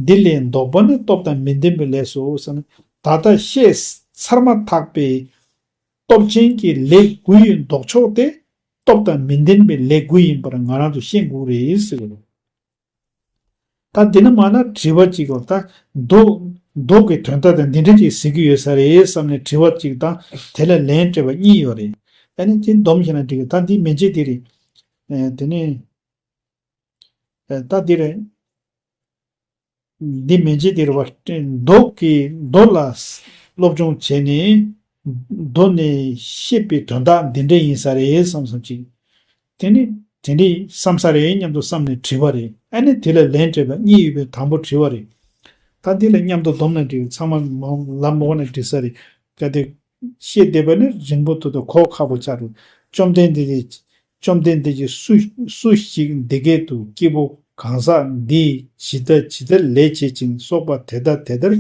འདི་ལས་ལྡོག་པ་ནི་སྟོབས་དང་མི་ལྡན་པའི་ལས་སོ་ཟེར་ན། ད་ལྟ་བཤད་ཚར་མ་ཐག་པའི་སྟོབས་ཅན་གྱི་ལས་དགུ་ཡི་ལྡོག་ཕྱོགས་དེ་སྟོབས་དང་མི་ལྡན་པའི་ལས་དགུ་ཡིན་པར་ང་རང་ཚོ་ཤེས་དགོས་རེད་ཟེར་བ། ད་འདི་ནི་མ་ན་དྲི་བ་གཅིག་གོ། ད་མདོ་མདོ་གི་དོན་དག་དང་འདི་འདྲ་ཅིག་ཟེར་གྱི་ཡོད་ས་རེད་བསམ་ནས་དྲི་བ་གཅིག་དང་དེ་ལ་ལན་སྤྲད་པ་གཉིས་ཡོད་རེད། ཨ་ནི་དེ་སྡོམ་བྱས་ན་འགྲིག་གི། ད་འདི་མན་ཆད་འདི་རེད། ཨེ་དེ་ནི་ཨེ་ད་འདི་རེད། འདི་མན་ཆད་འདི་རེད་བ། མདོ་གི་མདོ་ལ་ སློབ་སྦྱོང་བྱས་ནས་མདོ་ནས་བཤད་པའི་དོན་དག་འདི་འདྲ་ཡིན་ས་རེད་བསམ་བསམ་ཅིག་དེ་ནི་དེ་འདྲའི་བསམ་ས་རེད་སྙམ་དུ་བསམ་ནས་བྲིས་པ་རེད། ཨ་ནི་དེ་ལ་ལན་སྤྲད་པ་གཉིས་ཡོད་པའི་དང་པོ་དྲི་བ་རེད། ད་འདི་ལ་མཉམ་དུ་བསྡོམས་ནས་བྲིས། ཚང་མ་མ་ལམ་འོག་ནས་བྲིས་ས་རེད། གལ་ཏེ་བཤད་བསྡད་པ་ནི་རིང་པོ་ཐུག་དུ་གོ་ཁག་པོ་ཆགས་འགྲོ། བཅོམ་ལྡན་འདས་ཀྱིས་བཅོམ་ལྡན་འདས་ཀྱིས་སུ་སུ་ཞིག་འདི་སྐད་དུ་སྐྱེས་བུ་གང་ཟག་འདིས་ཇི་ལྟར་ཇི་ལྟར་ལས་བྱེད་ཅིང་གསོག་པ་དེ་ལྟར་དེ་ལྟར་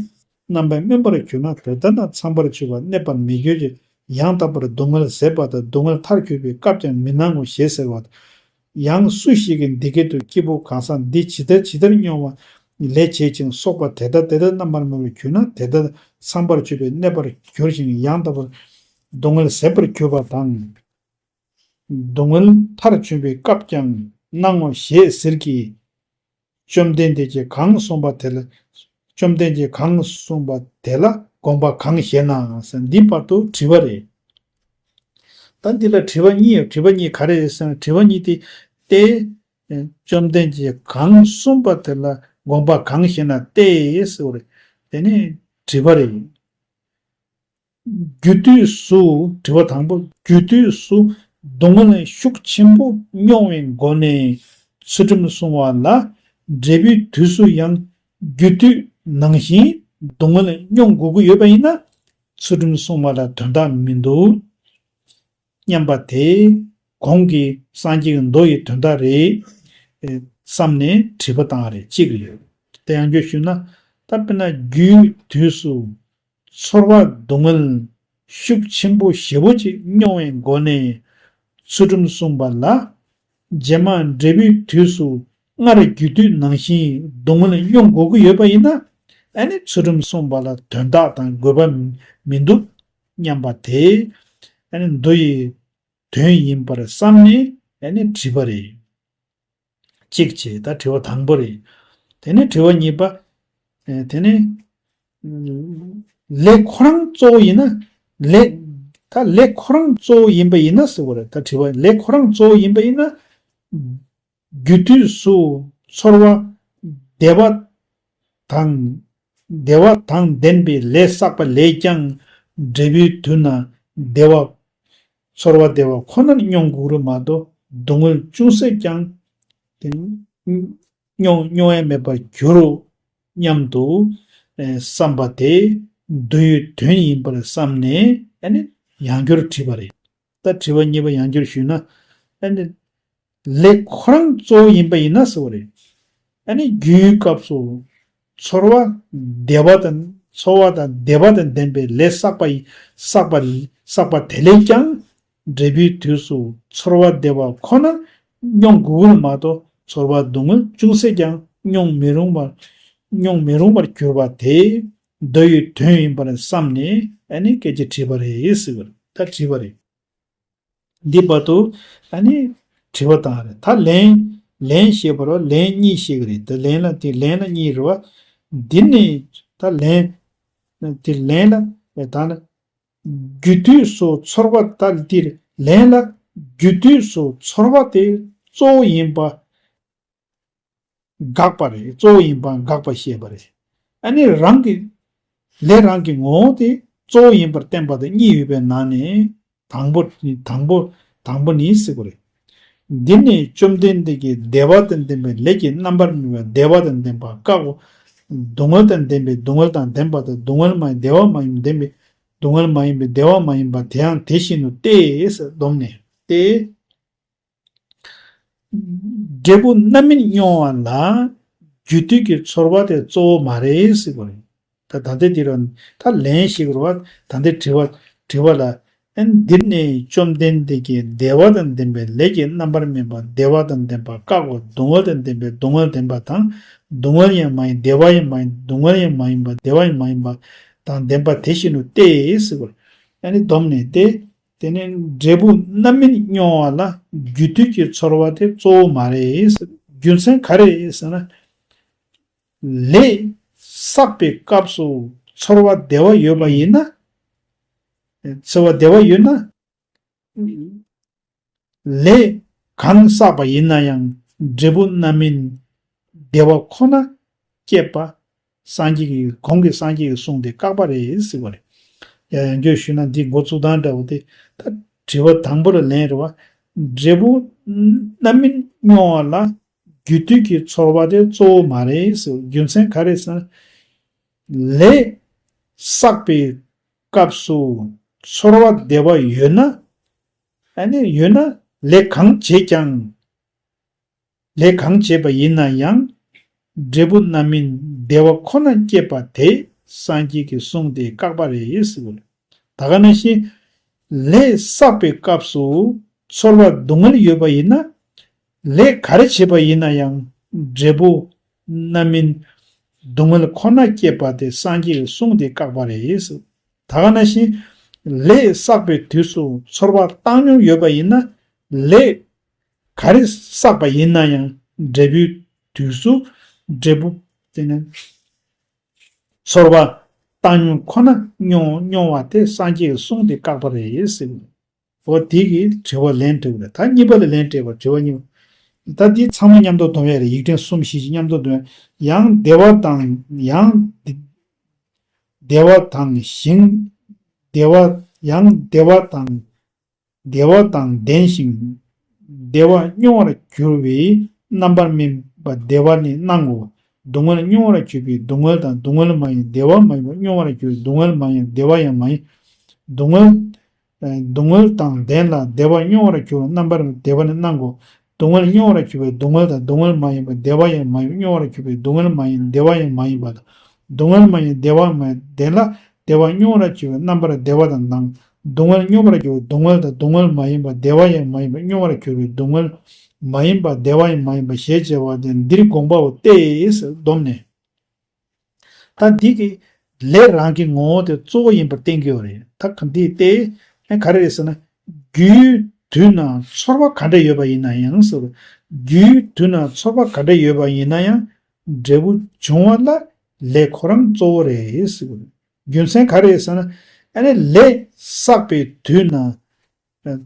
རྣམ་པར་སྨིན་པར་གྱུར་ན་དེ་ལྟར་ན་ཚངས་པར་སྤྱོད་པ་གནས་པར་མི་འགྱུར་ཞིང་ཡང་དག་པར་སྡུག་བསྔལ་ཟད་པ་དང་སྡུག་བསྔལ་མཐར་གྱུར་པའི་སྐབས་ཀྱང་མི་སྣང་ངོ་ཞེས་ཟེར་བ་དང་། ཡང་སུ་ཞིག་གིས་འདི་སྐད་དུ་སྐྱེས་བུ་གང་ཟག་འདི་ཇི་ལྟར་ཇི་ལྟར་མྱོང་བ་ལས་བྱེད་ཅིང་གསོག་པ་དེ་ལྟར་དེ་ལྟར་རྣམ་པར་སྨིན་པར་གྱུར་ན་དེ་ལྟར་ཚངས་པར་སྤྱོད་པས་གནས་པར་འགྱུར་ཞིང་ཡང་དག་པར་སྡུག་བསྔལ་ཟད་པར་གྱུར་པ་དང་། སྡུག་བསྔལ་མཐར་གྱུར་པའི་སྐབས་ཀྱང་སྣང་ངོ་ཞེས་ཟེར་གྱི། བཅོམ་ལྡན་འདས་ཀྱིས་གང་གསུངས་པ་དེ་ལ། བཅོམ་ལྡན་གྱིས་གང་གསུངས་པ་དེ་ལ་དགོངས་པ་གང་ཞེ་ན་ཟེར་འདི་བར་དུ་དྲི་བ་རེད། ད་འདི་ལ་དྲི་བ་གཉིས་ཡོད། དྲི་བ་གཉིས་ག་རེ་རེད་ཟེར་ན་དྲི་བ་གཉིས་དེ་སྟེ། བཅོམ་ལྡན་གྱིས་གང་གསུངས་པ་དེ་ལ་དགོངས་པ་གང་ཞེ་ན་སྟེ་ཟེར་བ་རེད། དེ་ནི་དྲི་བ་རེད། རྒྱུ་དུས་སུ། དྲི་བ་དང་པོ། རྒྱུ་དུས་སུ་སྡུག་བསྔལ་ཤུགས་ཆེན་པོ་མྱོང་བའི་སྒོ་ནས་ཚུལ་ཁྲིམས་བསྲུང་བ་ལ་འབྲས་བུའི་དུས་སུ་ཡང་རྒྱུ་དུས་ནང་བཞིན་སྡུག་བསྔལ་མྱོང་དགོས་ཀྱི་ཡོད་པ་ཡིན་ན་ཚུལ་ཁྲིམས་བསྲུང་བ་ལ་དོན་དག་མི་འདུག་སྙམ་པ་དེ་གོང་གི་སངས་རྒྱས་ཀྱི་མདོ་ཡི་དོན་དག་རེད་བསམ་ནས་དྲི་བ་བཏང་བ་རེད། གཅིག་རེད། དེ་ཡང་བསྐྱར་ཞུས་ན་ད་དཔེར་ན་རྒྱུའི་དུས་སུ། ཚོར་བ་སྡུག་བསྔལ་ཤུགས་ཆེན་པོ་ཞེ་པོ་ཅིག་མྱོང་བའི་སྒོ་ནས་ཚུལ་ཁྲིམས་བསྲུངས་པ་ལ། རྗེས་མ་འབྲས་བུའི་དུས་སུ་སྔར་རྒྱུ་དུས་ནང་བཞིན་སྡུག་བསྔལ་མྱོང་དགོས་ཀྱི་ཡོད་པ་ཡིན་ན། ཨ་ནི་ཚུལ་ཁྲིམས་བསྲུངས་པ་ལ་དོན་དག་དང་དགོས་པ་མི་འདུག་སྙམ་པ་དེ། ཨ་ནི་མདོ་ཡི་དོན་ཡིན་པར་བསམ་ནས་ཨ་ནི་དྲིས་པ་རེད། གཅིག་བྱས། ད་དྲི་བ་དང་པོ་རེད། དེ་ནས་དྲི་བ་གཉིས་པ། ཨེ་དེ་ནས་ལས་ཁོ་རང་གཙོ་བོ་ཡིན་ན། ལས། ད་ལས་ཁོ་རང་གཙོ་བོ་ཡིན་པ་ཡིན་ན་ཟེར་བ་རེད། ད་དྲི་བ་ལས་ཁོ་རང་གཙོ་བོ་ཡིན་པ་ཡིན་ན། རྒྱུ་དུས་སུ་ཚོར་བ་བདེ་བ་དང་། བདེ་བ་དང་ལྡན་པའི་ལས་བསགས་པ་ལས་ཀྱང་འབྲས་བུའི་དུས་ན་བདེ་བ། ཚོར་བ་བདེ་བ་ཁོ་ནར་མྱོང་དགོས་རེད་མ་གཏོགས་སྡུག་བསྔལ་ཅུང་ཟད་ཀྱང་དེ་མྱོང་མྱོང་ཡ་མེད་པར་འགྱུར་རོ་སྙམ་དུ་ཨེ་བསམ་པ་དེ་མདོའི་དོན་ཡིན་པར་བསམ་ནས་ཨ་ནི་ཡང་བསྐྱར་དྲིས་པ་རེད། ད་དྲི་བ་གཉིས་པ་ཡང་བསྐྱར་ཞུས་ན་ཨ་ནི། ལས་ཁོ་རང་གཙོ་བོ་ཡིན་པ་ཡིན་ན་ཟེར་བ་རེད། ཨ་ནི་རྒྱུའི་སྐབས་སུ་ཚོར་བ་བདེ་བ་དང་ཚོར་བ་དང་བདེ་བ་དང་ལྡན་པའི་ལས་བསགས་པ་ཡི་བསགས་པ་བསགས་པ་དེ་ལས་ཀྱང་འབྲས་བུའི་དུས་སུ་ཚོར་བ་བདེ་བ་ཁོ་ན་མྱོང་དགོས་ཀྱི་མ་གཏོགས་ཚོར་བ་སྡུག་བསྔལ་ཅུང་ཟད་ཀྱང་མྱོང་མི་རུང་བར་མྱོང་མི་རུང་བར་གྱུར་པ་དེ་མདོ་ཡི་དོན་ཡིན་པར་བསམ་ནས་ཨ་ནི་སྐད་ཆ་དྲིས་པ་རེད་ཟེར་བ་རེད། ད་དྲིས་པ་རེད། འདི་བར་དུ་ཨ་ནི་དྲི་བ་བཏང་རེད། ད་ལན་ལན་ཞེས་པ་རེད་བ། ལན་གཉིས་ཤེས་ཀྱི་རེད། ད་ལན་ལ་དེ་ལན་ལ་གཉིས་རེད་བ། འདི་ནི་ད་ལན་དེ་ལན་ལ་ད་ལ་རྒྱུ་དུས་སུ་ཚོར་བ་ད་འདིར་ལན་ལ་རྒྱུ་དུས་སུ་ཚོར་བ་དེ་གཙོ་བོ་ཡིན་པ། དགག་པ་རེད། གཙོ་བོ་ཡིན་པའང་དགག་པ་བཤད་པ་རེད། ཨ་ནི་རང་གི་ལས་རང་གི་ངོ་བོ་དེ་གཙོ་བོ་ཡིན་པར་བསྟན་པ་དང་གཉིས་ཡོད་པའི་ནང་ནས་དང་པོ་དང་པོ་དང་པོ་ནི་ཟེར་བ་རེད། འདི་ནི་བཅོམ་ལྡན་འདས་ཀྱིས་བདེ་བ་དང་ལྡན་པའི་ལས་ཀྱི་རྣམ་པར་སྨིན་པ་བདེ་བ་དང་ལྡན་པ་བཀག་གོ། སྡུག་བསྔལ་དང་ལྡན་པའི་སྡུག་བསྔལ་དང་ལྡན་པ་དང་སྡུག་བསྔལ་མ་ཡིན་བདེ་བ་མ་ཡིན་ལྡན་པའི་སྡུག་བསྔལ་མ་ཡིན་པའི་བདེ་བ་མ་ཡིན་པ་དེ་ཡང་དེ་བཞིན་ནོ་སྟེ་ཟེར་བསྡོམས་ནས་ཏེ། འབྲས་བུ་རྣམ་སྨིན་མྱོང་བ་ལ་རྒྱུ་དུས་ཀྱི་ཚོར་བ་དེ་གཙོ་བོ་མ་རེད་ཟེར་བ་རེད། ད་ད་ལྟའི་འདིར་ད་ལན་ཞིག་རེད་བ། ད་ལྟའི་དྲི་བ་དྲི་བ་ལ་ཨན་འདིར་ནི་བཅོམ་ལྡན་འདས་ཀྱིས་བདེ་བ་དང་ལྡན་པའི་ལས་ཀྱི་རྣམ་པར་སྨིན་པ་བདེ་བ་དང་ལྡན་པ་བཀག་གོ། སྡུག་བསྔལ་དང་ལྡན་པའི་སྡུག་བསྔལ་ལྡན་པ་དང་སྡུག་བསྔལ་ཡང་མ་ཡིན་བདེ་བ་ཡང་མ་ཡིན་སྡུག་བསྔལ་ཡང་མ་ཡིན་པ་བདེ་བ་ཡང་མ་ཡིན་པ་དང་ལྡན་པ་དེ་བཞིན་ནོ་སྟེ་ཟེར་བ་རེད། ཨ་ནི་བསྡོམས་ནས་ཏེ། དེ་ནས་འབྲས་བུ་རྣམ་སྨིན་མྱོང་བ་ལ་རྒྱུ་དུས་ཀྱི་ཚོར་བ་དེ་གཙོ་བོ་མ་རེད། རྒྱུ་མཚན་ག་རེ་ཟེར་ན། ལས་བསགས་པའི་སྐབས་སུ་ཚོར་བ་བདེ་བ་ཡོད་པ་ཡིན་ན། ཚོར་བ་བདེ་བ་ཡོད་ན། ལས་གང་བསགས་པ་ཡིན་ན་ཡང་འབྲས་བུ་རྣམ་སྨིན་བདེ་བ་ཁོ་ན་སྐྱེད་པ། སངས་རྒྱས་ཀྱི་གོང་གི་སངས་རྒྱས་ཀྱི་གསུང་དེ་བཀག་པ་རེད་ཟེར་བ་རེད། ཡང་ཡང་བསྐྱར་ཞུས་ན་འདི་འགོ་བཙུགས་སྟངས་འདྲ་བོ་དེ་ད་དྲི་བ་དང་པོ་ལ་ལན་རེད་བ། འབྲས་བུ་རྣམ་སྨིན་མྱོང་བ་ལ་རྒྱུ་དུས་ཀྱི་ཚོར་བ་དེ་གཙོ་བོ་མ་རེད་ཟེར། རྒྱུ་མཚན་ག་རེ་ཟེར་ན། ལས་བསགས་པའི་སྐབས་སུ་ཚོར་བ་བདེ་བ་ཡོད་ན། ཨ་ནི་ཡོད་ན་ལས་གང་བྱེད་ཀྱང་། ལས་གང་བྱེད་པ་ཡིན་ན་ཡང་། འབྲས་བུ་རྣམ་སྨིན་བདེ་བ་ཁོ་ན་སྐྱེད་པ་དེ་སངས་རྒྱས་ཀྱི་གསུང་དེ་བཀག་པ་རེད་ཟེར་བ་རེད། ད་ག་ནང་བཞིན། ལས་བསགས་པའི་སྐབས་སུ་ཚོར་བ་སྡུག་བསྔལ་ཡོད་པ་ཡིན་ན། ལས་ག་རེ་བྱེད་པ་ཡིན་ན་ཡང་འབྲས་བུ་རྣམ་སྨིན་སྡུག་བསྔལ་ཁོ་ན་སྐྱེད་པ་དེ་སངས་རྒྱས་ཀྱི་གསུང་དེ་བཀག་པ་རེད་ཟེར། ད་ག་ནང་བཞིན། ལས་བསགས་པའི་དུས་སུ་ཚོར་བ་བཏང་སྙོམས་ཡོད་པ་ཡིན་ན། ལས་ག་རེ་བསགས་པ་ཡིན་ན་ཡང་འབྲས་བུའི་དུས་སུ་འབྲས་བུ་དེ་ནི་ཚོར་བ་བཏང་སྙོམས་ཁོ་ན་མྱོང་མྱོང་བ་དེ་སངས་རྒྱས་ཀྱི་གསུང་དེ་བཀག་པ་རེད་ཟེར། འོ་དེ་གི་དྲི་བ་ལན་སྤྲད་པ་རེད། ད་གཉིས་པ་ལ་ལན་སྤྲད་པ་དྲི་བ་གཉིས་པ། ད་འདི་ཚང་མ་མཉམ་དུ་སྡོམ་ཡ་རེད། ཡིག་ཕྲེང་གསུམ་བཞི་ཅིག་མཉམ་དུ་སྡོམ་ཡ། ཡང་བདེ་བ་དང་ཡང་བདེ་བ་དང་ཞིང་བདེ་བ་ཡང་བདེ་བ་དང་བདེ་བ་དང་ལྡན་ཞིང་བདེ་བ་མྱོང་བར་གྱུར་པའི་རྣམ་པར་སྨིན་པ་བདེ་བ་ནི་སྣང་ངོ་། སྡུག་བསྔལ་མྱོང་བར་གྱུར་པའི་སྡུག་བསྔལ་དང་སྡུག་བསྔལ་མ་ཡིན་བདེ་བ་མ་ཡིན་པ་མྱོང་བར་གྱུར་པའི་སྡུག་བསྔལ་མ་ཡིན་བདེ་བ་ཡང་མ་ཡིན། སྡུག་བསྔལ། སྡུག་བསྔལ་དང་ལྡན་ལ་བདེ་བ་མྱོང་བར་གྱུར་པའི་རྣམ་པར་སྨིན་པ་བདེ་བ་ནི་སྣང་ངོ་། སྡུག་བསྔལ་མྱོང་བར་གྱུར་པའི་སྡུག་བསྔལ་དང་སྡུག་བསྔལ་མ་ཡིན་པ་བདེ་བ་ཡང་མ་ཡིན་པ་མྱོང་བར་གྱུར་པའི་སྡུག་བསྔལ་མ་ཡིན་བདེ་བ་ཡང་མ་ཡིན་པ་དང་། སྡུག་བསྔལ་མ་ཡིན་བདེ་བ་མ་ཡིན་ལྡན་ལ་བདེ་བ་མྱོང་བར་གྱུར་པའི་རྣམ་པར་བདེ་བ་དང་སྣང་། སྡུག་བསྔལ་མྱོང་བར་གྱུར་པའི་སྡུག་བསྔལ་དང་སྡུག་བསྔལ་མ་ཡིན་པ་བདེ་བ་ཡང་མ་ཡིན་པ་མྱོང་བར་གྱུར་པའི་སྡུག་བསྔལ་མ་ཡིན་པ་བདེ་བ་ཡང་མ་ཡིན་པ་ཞེས་བྱ་བ་དེ་འདིར་དགོངས་པའོ་སྟེ་ཟེར་སྡོམ་ནས། ད་འདི་གི་ལས་རང་གི་ངོ་བོ་དེ་གཙོ་བོ་ཡིན་པར་བསྟན་གྱི་ཡོད་རེད། ད་ག་འདི་སྟེ་ག་རེ་རེད་ཟེར་ན། རྒྱུའི་དུས་ན་ཚོར་བ་ག་འདྲ་ཡོད་པ་ཡིན་ན་ཡང་ཟེར། རྒྱུའི་དུས་ན་ཚོར་བ་ག་འདྲ་ཡོད་པ་ཡིན་ན་ཡང་འབྲས་བུ་འབྱུང་བ་ལ་ལས་ཁོ་རང་གཙོ་བོ་རེད་ཟེར། རྒྱུ་མཚན་ག་རེ་རེད་ཟེར་ན། ཨ་ནི་ལས་བསགས་པའི་དུས་ན་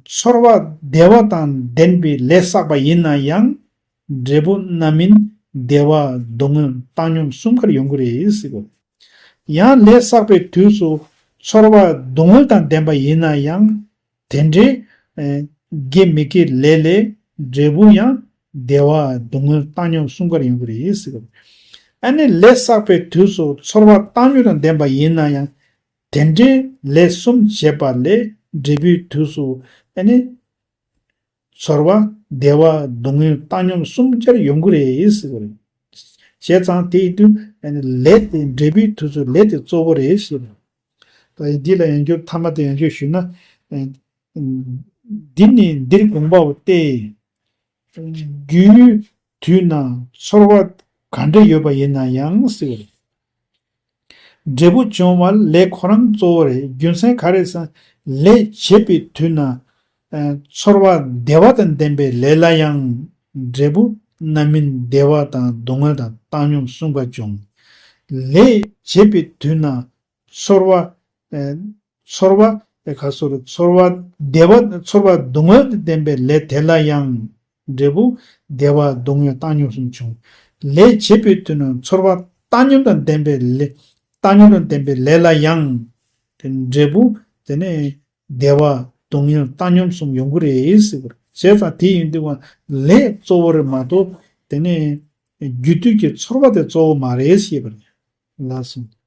ཚོར་བ་བདེ་བ་དང་ལྡན་པའི་ལས་བསགས་པ་ཡིན་ན་ཡང་འབྲས་བུ་རྣམ་སྨིན་བདེ་བ་སྡུག་བསྔལ་བཏང་སྙོམས་གསུམ་ཀར་ཡོང་གི་རེད་ཟེར་གོ། ཡང་ལས་བསགས་པའི་དུས་སུ་ཚོར་བ་སྡུག་བསྔལ་དང་ལྡན་པ་ཡིན་ན་ཡང་དེ་འདྲའི་དགེ་མི་དགེའི་ལས་ལས་འབྲས་བུ་ཡང་བདེ་བ་སྡུག་བསྔལ་བཏང་སྙོམས་གསུམ་ཀར་ཡོང་གི་རེད་ཟེར་གོ། ཨ་ནི་ལས་བསགས་པའི་དུས་སུ་ཚོར་བ་བཏང་སྙོམས་དང་ལྡན་པ་ཡིན་ན་ཡང་དེ་འདྲའི་ལས་གསུམ་བྱས་པ་ལས་འབྲས་བུའི་དུས་སུ་ཨ་ནི་ཚོར་བ་བདེ་བ་སྡུག་བསྔལ་བཏང་སྙོམས་གསུམ་ཆར་ཡོང་གི་རེད་ཟེར་གི་རེད། བྱས་ཙང་དེ་ཡིན་དུས་ཨ་ནི་ལས་དེ་འབྲས་བུའི་དུས་སུ་ལས་དེ་གཙོ་བོ་རེད་ཟེར། ད་འདི་ལ་ཡང་བསྐྱར་མཐའ་མ་དེ་ཡང་བསྐྱར་ཞུས་ན། འདི་ནི་འདིར་དགོངས་པའོ་སྟེ། རྒྱུའི་དུས་ན་ཚོར་བ་ག་འདྲ་ཡོད་པ་ཡིན་ན་ཡང་ཟེར། འབྲས་བུ་འབྱུང་བ་ལས་ཁོ་རང་གཙོ་བོ་རེད། རྒྱུ་མཚན་ག་རེ་ཟེར་ན། ལས་བྱེད་པའི་དུས་ན་ཚོར་བ་བདེ་བ་དང་ལྡན་པའི་ལས་ལ་ཡང་འབྲས་བུ་རྣམ་སྨིན་བདེ་བ་དང་སྡུག་བསྔལ་དང་བཏང་སྙོམས་གསུམ་ཀ་འབྱུང་། ལས་བྱེད་པའི་དུས་ན་ཚོར་བ། ཚོར་བ། ཨེ་ཁ་སོ་རེ་ཚོར་བ་བདེ་བ་ཚོར་བ་སྡུག་བསྔལ་དང་ལྡན་པའི་ལས་དེ་ལ་ཡང་འབྲས་བུ་བདེ་བ་སྡུག་བསྔལ་བཏང་སྙོམས་གསུམ་འབྱུང་། ལས་བྱེད་པའི་དུས་ན་ཚོར་བ་བཏང་སྙོམས་དང་ལྡན་པའི་ལས་བཏང་སྙོམས་དང་ལྡན་པའི་ལས་ལ་ཡང་དེ་འབྲས་བུ་དེ་ནས་བདེ་བ་སྡུག་བསྔལ་བཏང་སྙོམས་གསུམ་ཡོང་གི་རེད་ཟེར་བ་རེད། བྱས་ཙང་དེ་ཡིན་དུས་ལས་གཙོ་བོ་རེད་མ་གཏོགས་དེ་ནས་རྒྱུ་དུས་ཀྱི་ཚོར་བ་དེ་གཙོ་བོ་མ་རེད་ཞེས་པ་རེད། ལགས་སོ།